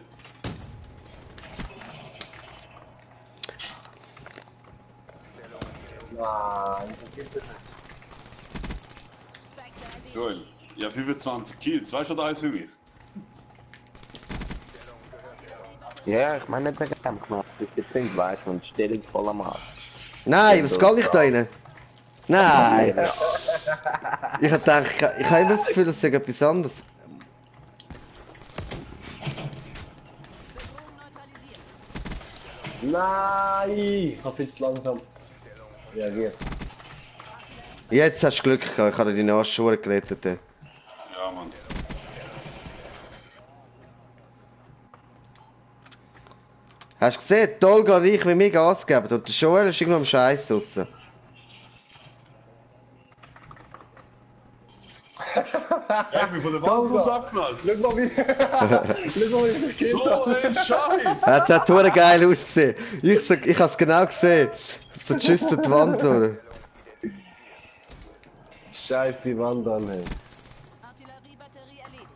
Ah, wieso gibt's das? Joel, ich habe 25 Kills, weißt du, da ist für mich? Ja, ich meine nicht wegen dem gemacht. Ich getrunken, weißt du, und Stellung voll am Arsch. Nein, was geht ich da rein? Nein! Ich hab gedacht, ich habe immer das Gefühl, das sei etwas anderes. Nein! Ich hab jetzt langsam reagiert. Jetzt hast du Glück gehabt, ich habe deine Arschschuhe gerettet. Ja, Mann. Hast du gesehen, die Olga und ich, wie wir Gas geben und der Joel ist irgendwo am Scheiß draussen. Ich bin von der Wand aus abgeknallt. Schau mal, wie... Schau mal, wie viel So ein Scheiß! Es hat verdammt geil ausgesehen. Ich habe es genau gesehen. So tschüss durch die Wand durch. Scheiß die Wand an, ey. Artilleriebatterie erledigt.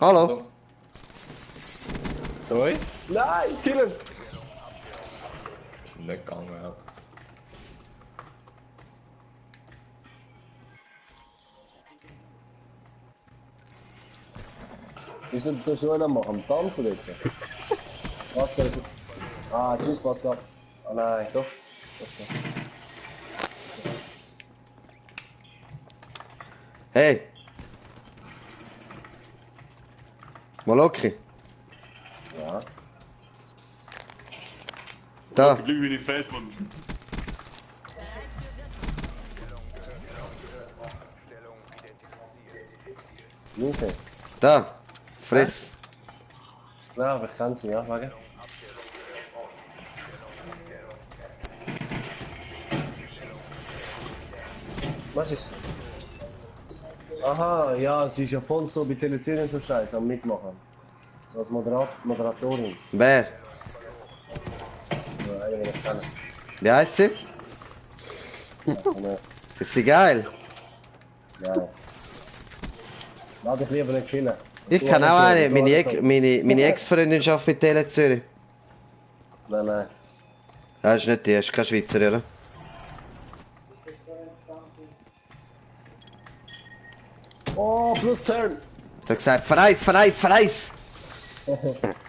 Hallo? Oi? Nein, kill ihn! Nicht gegangen, ja. Siehst du, du so einen machen, am Tanzen dort? Warte. Ah, tschüss, Pascal. Ah nein, doch. Hey! Maloki? Ja. Da. Glück wie die Feld von. Jungfest. Da. Friss. Ja, aber ich kann sie, ja, wegen. Was ist? Aha, ja, sie ist ja voll so bei Telezielen so Scheiß am Mitmachen. So als Moderatorin. Wer? Ja, eine, die ich kenne. Wie heisst sie? Ja, Ist sie geil? ja. Lass dich lieber nicht killen. Ich kann auch eine. Meine Ex-Freundin arbeitet bei Tele Zürich. Nein, nein. Das ist nicht die, das ist keine Schweizerin, oder? Oh, plus Turn! Du hast gesagt, verreis, verreis, verreis!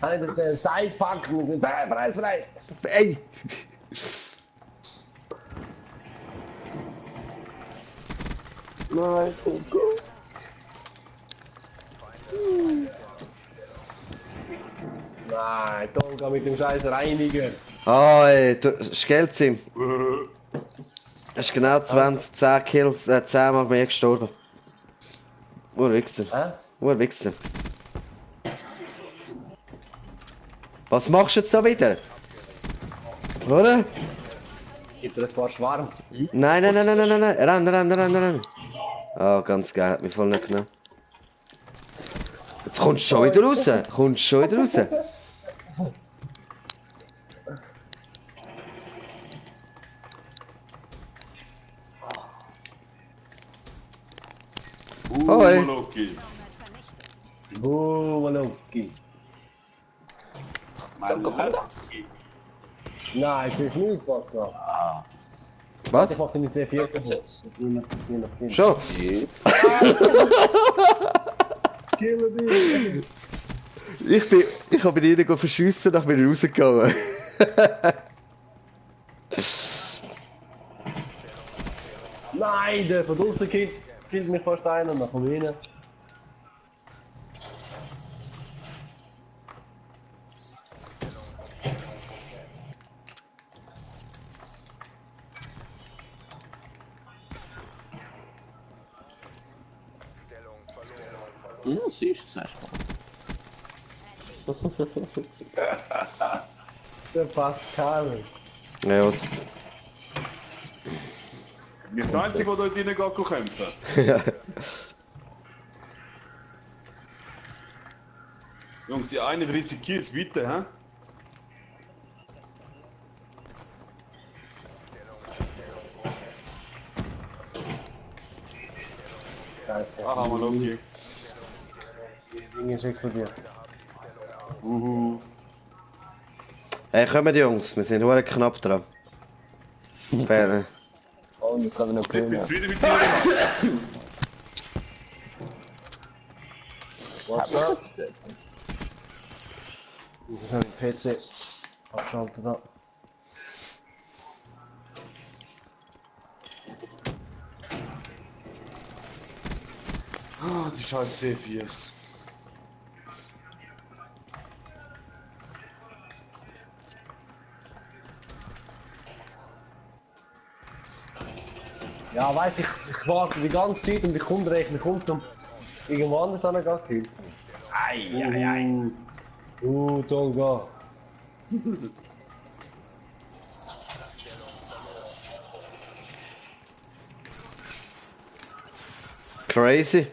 Einer den Seil packen und dann verreis, verreis! Ey! Nein, gut. Nein, Tonka mit dem scheiß Reiniger. Ah, ey, du hast Geld ihm. Das ist genau 10 Kills, 10 Mal mehr gestorben. Urwichser. Hä? Urwichser. Was machst du jetzt da wieder? Oder? Gibt dir ein paar Schwarm? Nein, nein, nein, nein, nein, nein. Renn. Ah, ganz geil, hat mich voll nicht genommen. Jetzt kommst du schon wieder raus. Hoi. Maloki. Maloki. Nein, ich will nicht, Pascal. Was? Ich mach den mit C4 kaputt. Schon? Kill dich! Ich habe ihn ihnen verschiessen, nach mir rausgegangen. Nein, der von draußen killt mich fast einer und dann von innen. Ja, siehst du, sagst du. Der Pascal. Ja, was? Nicht der Einzige, der dort rein geht, kämpfen. Jungs, die 31 Kills, bitte, hä? Scheiße. Ah, haben wir noch hier. Das Ding ist explodiert. Hey, kommen Jungs, wir sind nur knapp dran. Fehlen. Oh, das kann ich noch Ich bin gewinnen. wieder mit dir gemacht. What's up? Ich habe den PC abschalten da. Ah, die scheiß C4s. Ja, weiss ich warte die ganze Zeit und die Kundenrechnung kommt und irgendwo anders dann geht Hilfe. Ei. Tolga. Crazy.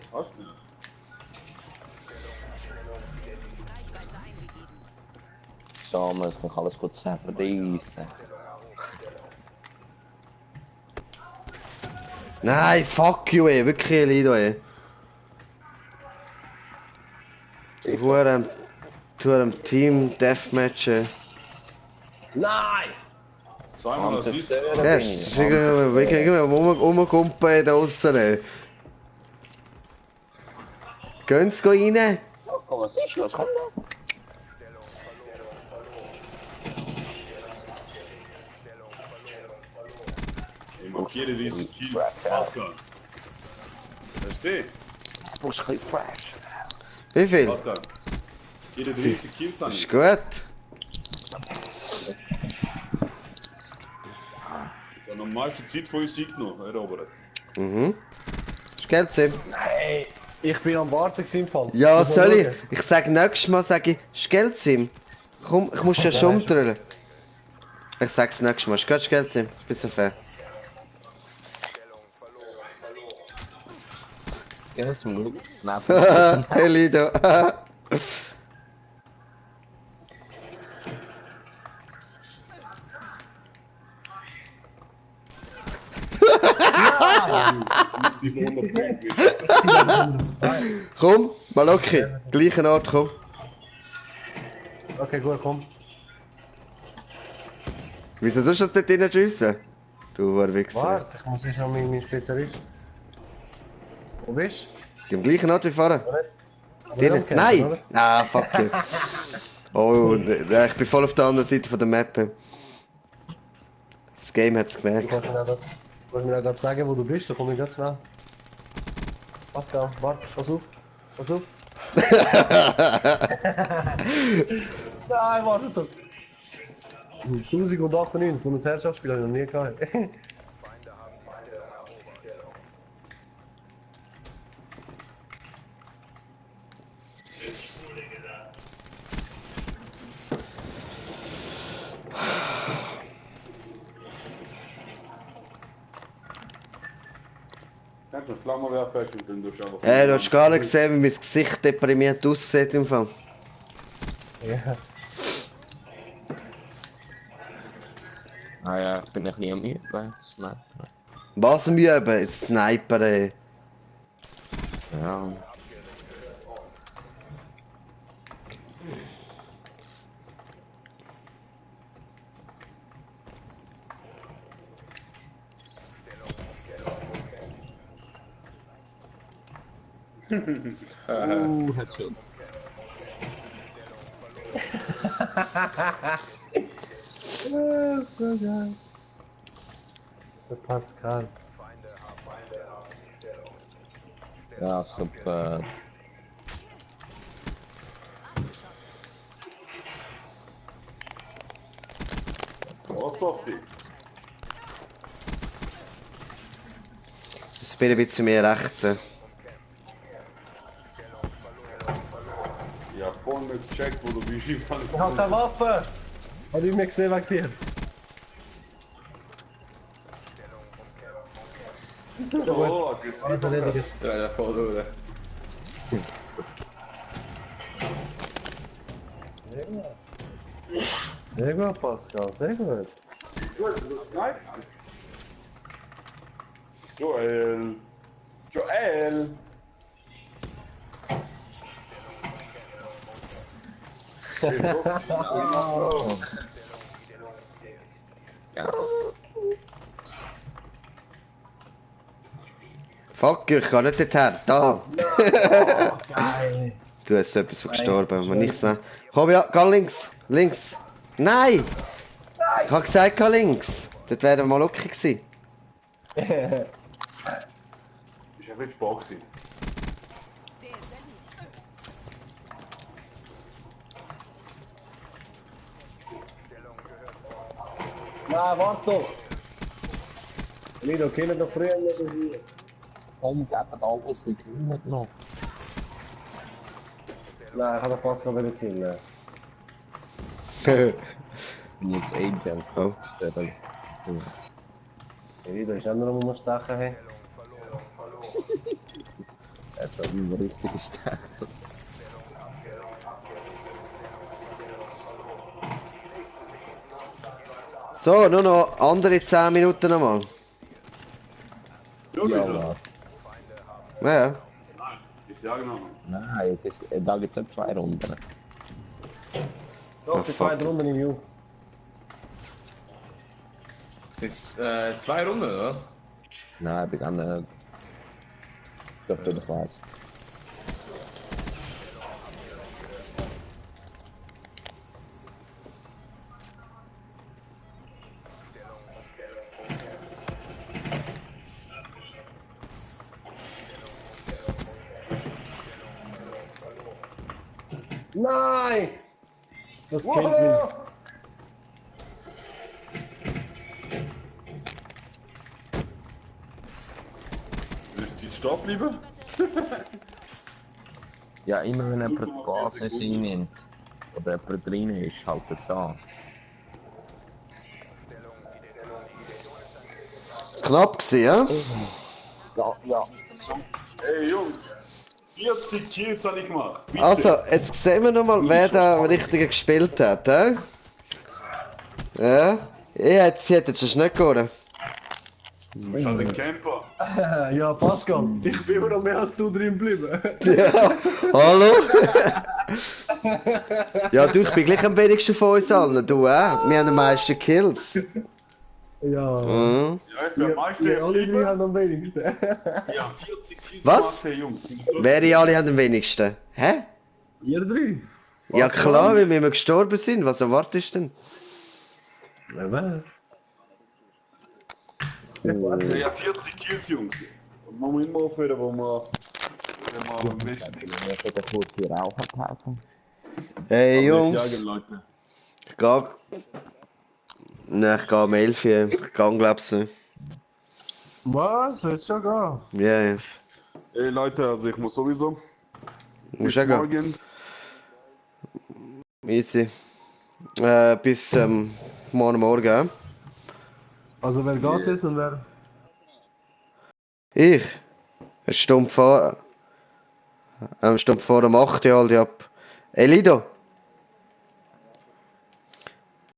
So, man muss alles gut zerreißen. Nein, fuck you, ey. Wirklich, Lido, ey. Zu einem Team Deathmatch, ey. Nein! Zweimal Assist. Ja, ist irgendwie rumgekumpelt da draussen, ey. Gönnt's rein? Ja, komm, was ist los? Komm da. Ich markiere diese Kills. Pascal. Merci. Muss ein bisschen fresh. Wie viel? Pascal. 34 Kills an. Ist gut. Dann am meisten Zeit von uns Sieg noch erobert. Mhm. Ist Geld, Sim? Nein! Ich bin am Warten im Fall. Ja, Muss soll mal ich? schauen. Ich sag nächstes Mal, ist Geld, Sim? Komm, ich muss ja schon umdrehen. Ich sag's nächstes Mal. Ist gut, Geld, Sim? Ist ein bisschen fair. Ja, zum Glück. Nein, Hey, Lido. Komm, mal okay. Gleichen Ort, komm. Okay, gut, komm. Wieso tust du das dort drinnen schiessen? Du Wichser. Warte, ich muss erst noch meinen Spezialist. Wo bist Die am gleichen Ort wie vorher. du? Drinnen? Okay, Nein! oder? Ah, fuck you. Oh, ich bin voll auf der anderen Seite von der Map. Das Game hat's gemerkt. Kannst du mir auch grad sagen, wo du bist? Da komme ich ganz schnell. Pascal, warte, pass auf. Pass auf. Nein, warte doch. 1098, so ein Herrschaftsspiel habe ich noch nie gehabt. Kannst du eine Flammenwerfer und dann tust du einfach... Du hast gar nicht gesehen, wie mein Gesicht deprimiert aussieht im Fall. Ja. Ah ja, ich bin ein bisschen am Üben. Sniper. Was am Üben? Jetzt Sniper, ey. Ja. Headshot. So geil. Der Pascal. Ja, super. Oh, Sophie. Das bin ein bisschen mehr rechts. Ich hab voll nicht gecheckt, wo du bist. Ich kann Ich hab keine Waffe! Hab ich mir gesehen wegen dir? Oh, Alles erledigt. Ja, ja, voll durch. Sehr gut, Pascal, sehr gut. Gut, das ist nice. Joel. Joel. Ja. Fuck, ich kann nicht dorthin. Da! Geil. Du hast etwas von gestorben, man nichts mehr. Komm, ja, geh links! Links! Nein! Ich hab gesagt, geh links! Das wäre mal okay gewesen. Ist ja richtig Bock gewesen. Nein, warte doch! Lido, kill doch früher nicht hier. Komm, gib alles, wir kriegen noch. Nein, ich habe den Pascal wieder killen. Und jetzt Agent. Oh. Lido, ist auch noch mal stechen, hey. Er ist ein richtiger Stern. So, nur noch andere 10 Minuten nochmal. Ja, Ja, Ja, ja. ich jage noch. nein, jetzt ist, da gibt es 2 Runden. Doch, die zweite Runde im Ju. Sind jetzt 2 Runden, oder? Nein, ich kann nicht. Doch, ich weiß. Nein! Das killt mich. Willst du jetzt stehen bleiben? Ja, immer wenn jemand die Basis einnimmt oder jemand drin ist, haltet es an. Knapp gewesen, ja? Ja, ja. Hey Jungs, 40 Kills habe ich gemacht. Bitte. Also, jetzt sehen wir nochmal, wer da am richtigen gespielt hat, hä? Ja? Sie hätten schon nicht gewonnen. Du bist halt ein Camper. Ja, Pascal, ich bin immer noch mehr als du drin geblieben. Ja, hallo? Ja, du, ich bin gleich am wenigsten von uns allen, du auch. Wir haben die meisten Kills. Ja. Mhm. Ja, ich bin am meisten Wir alle drei geblieben. haben am wenigsten. Ja, 40 Kills Was? gemacht, hey Jungs. Wer alle haben am wenigsten? Hä? Ihr drei? Ja klar, weil wir immer gestorben sind. Was erwartest du denn? Wer weiß? Ja, 40 Kills, Jungs. Man muss immer aufhören, wo man am besten ist. Ich würde kurz die Raucher kaufen. Hey Ich Jungs, jage Leute. ich gehe... Nein, ich gehe um 11 Uhr. Ich gehe, glaub's nicht. Was? Wird schon gehen? Ja, ja. Hey Leute, also ich muss sowieso. Musst du auch gehen? Easy. Bis morgen, ja? Also wer geht jetzt und wer? Ich? Eine Stunde vor... Eine Stunde vor dem 8 Uhr halt ab. Hey Lido!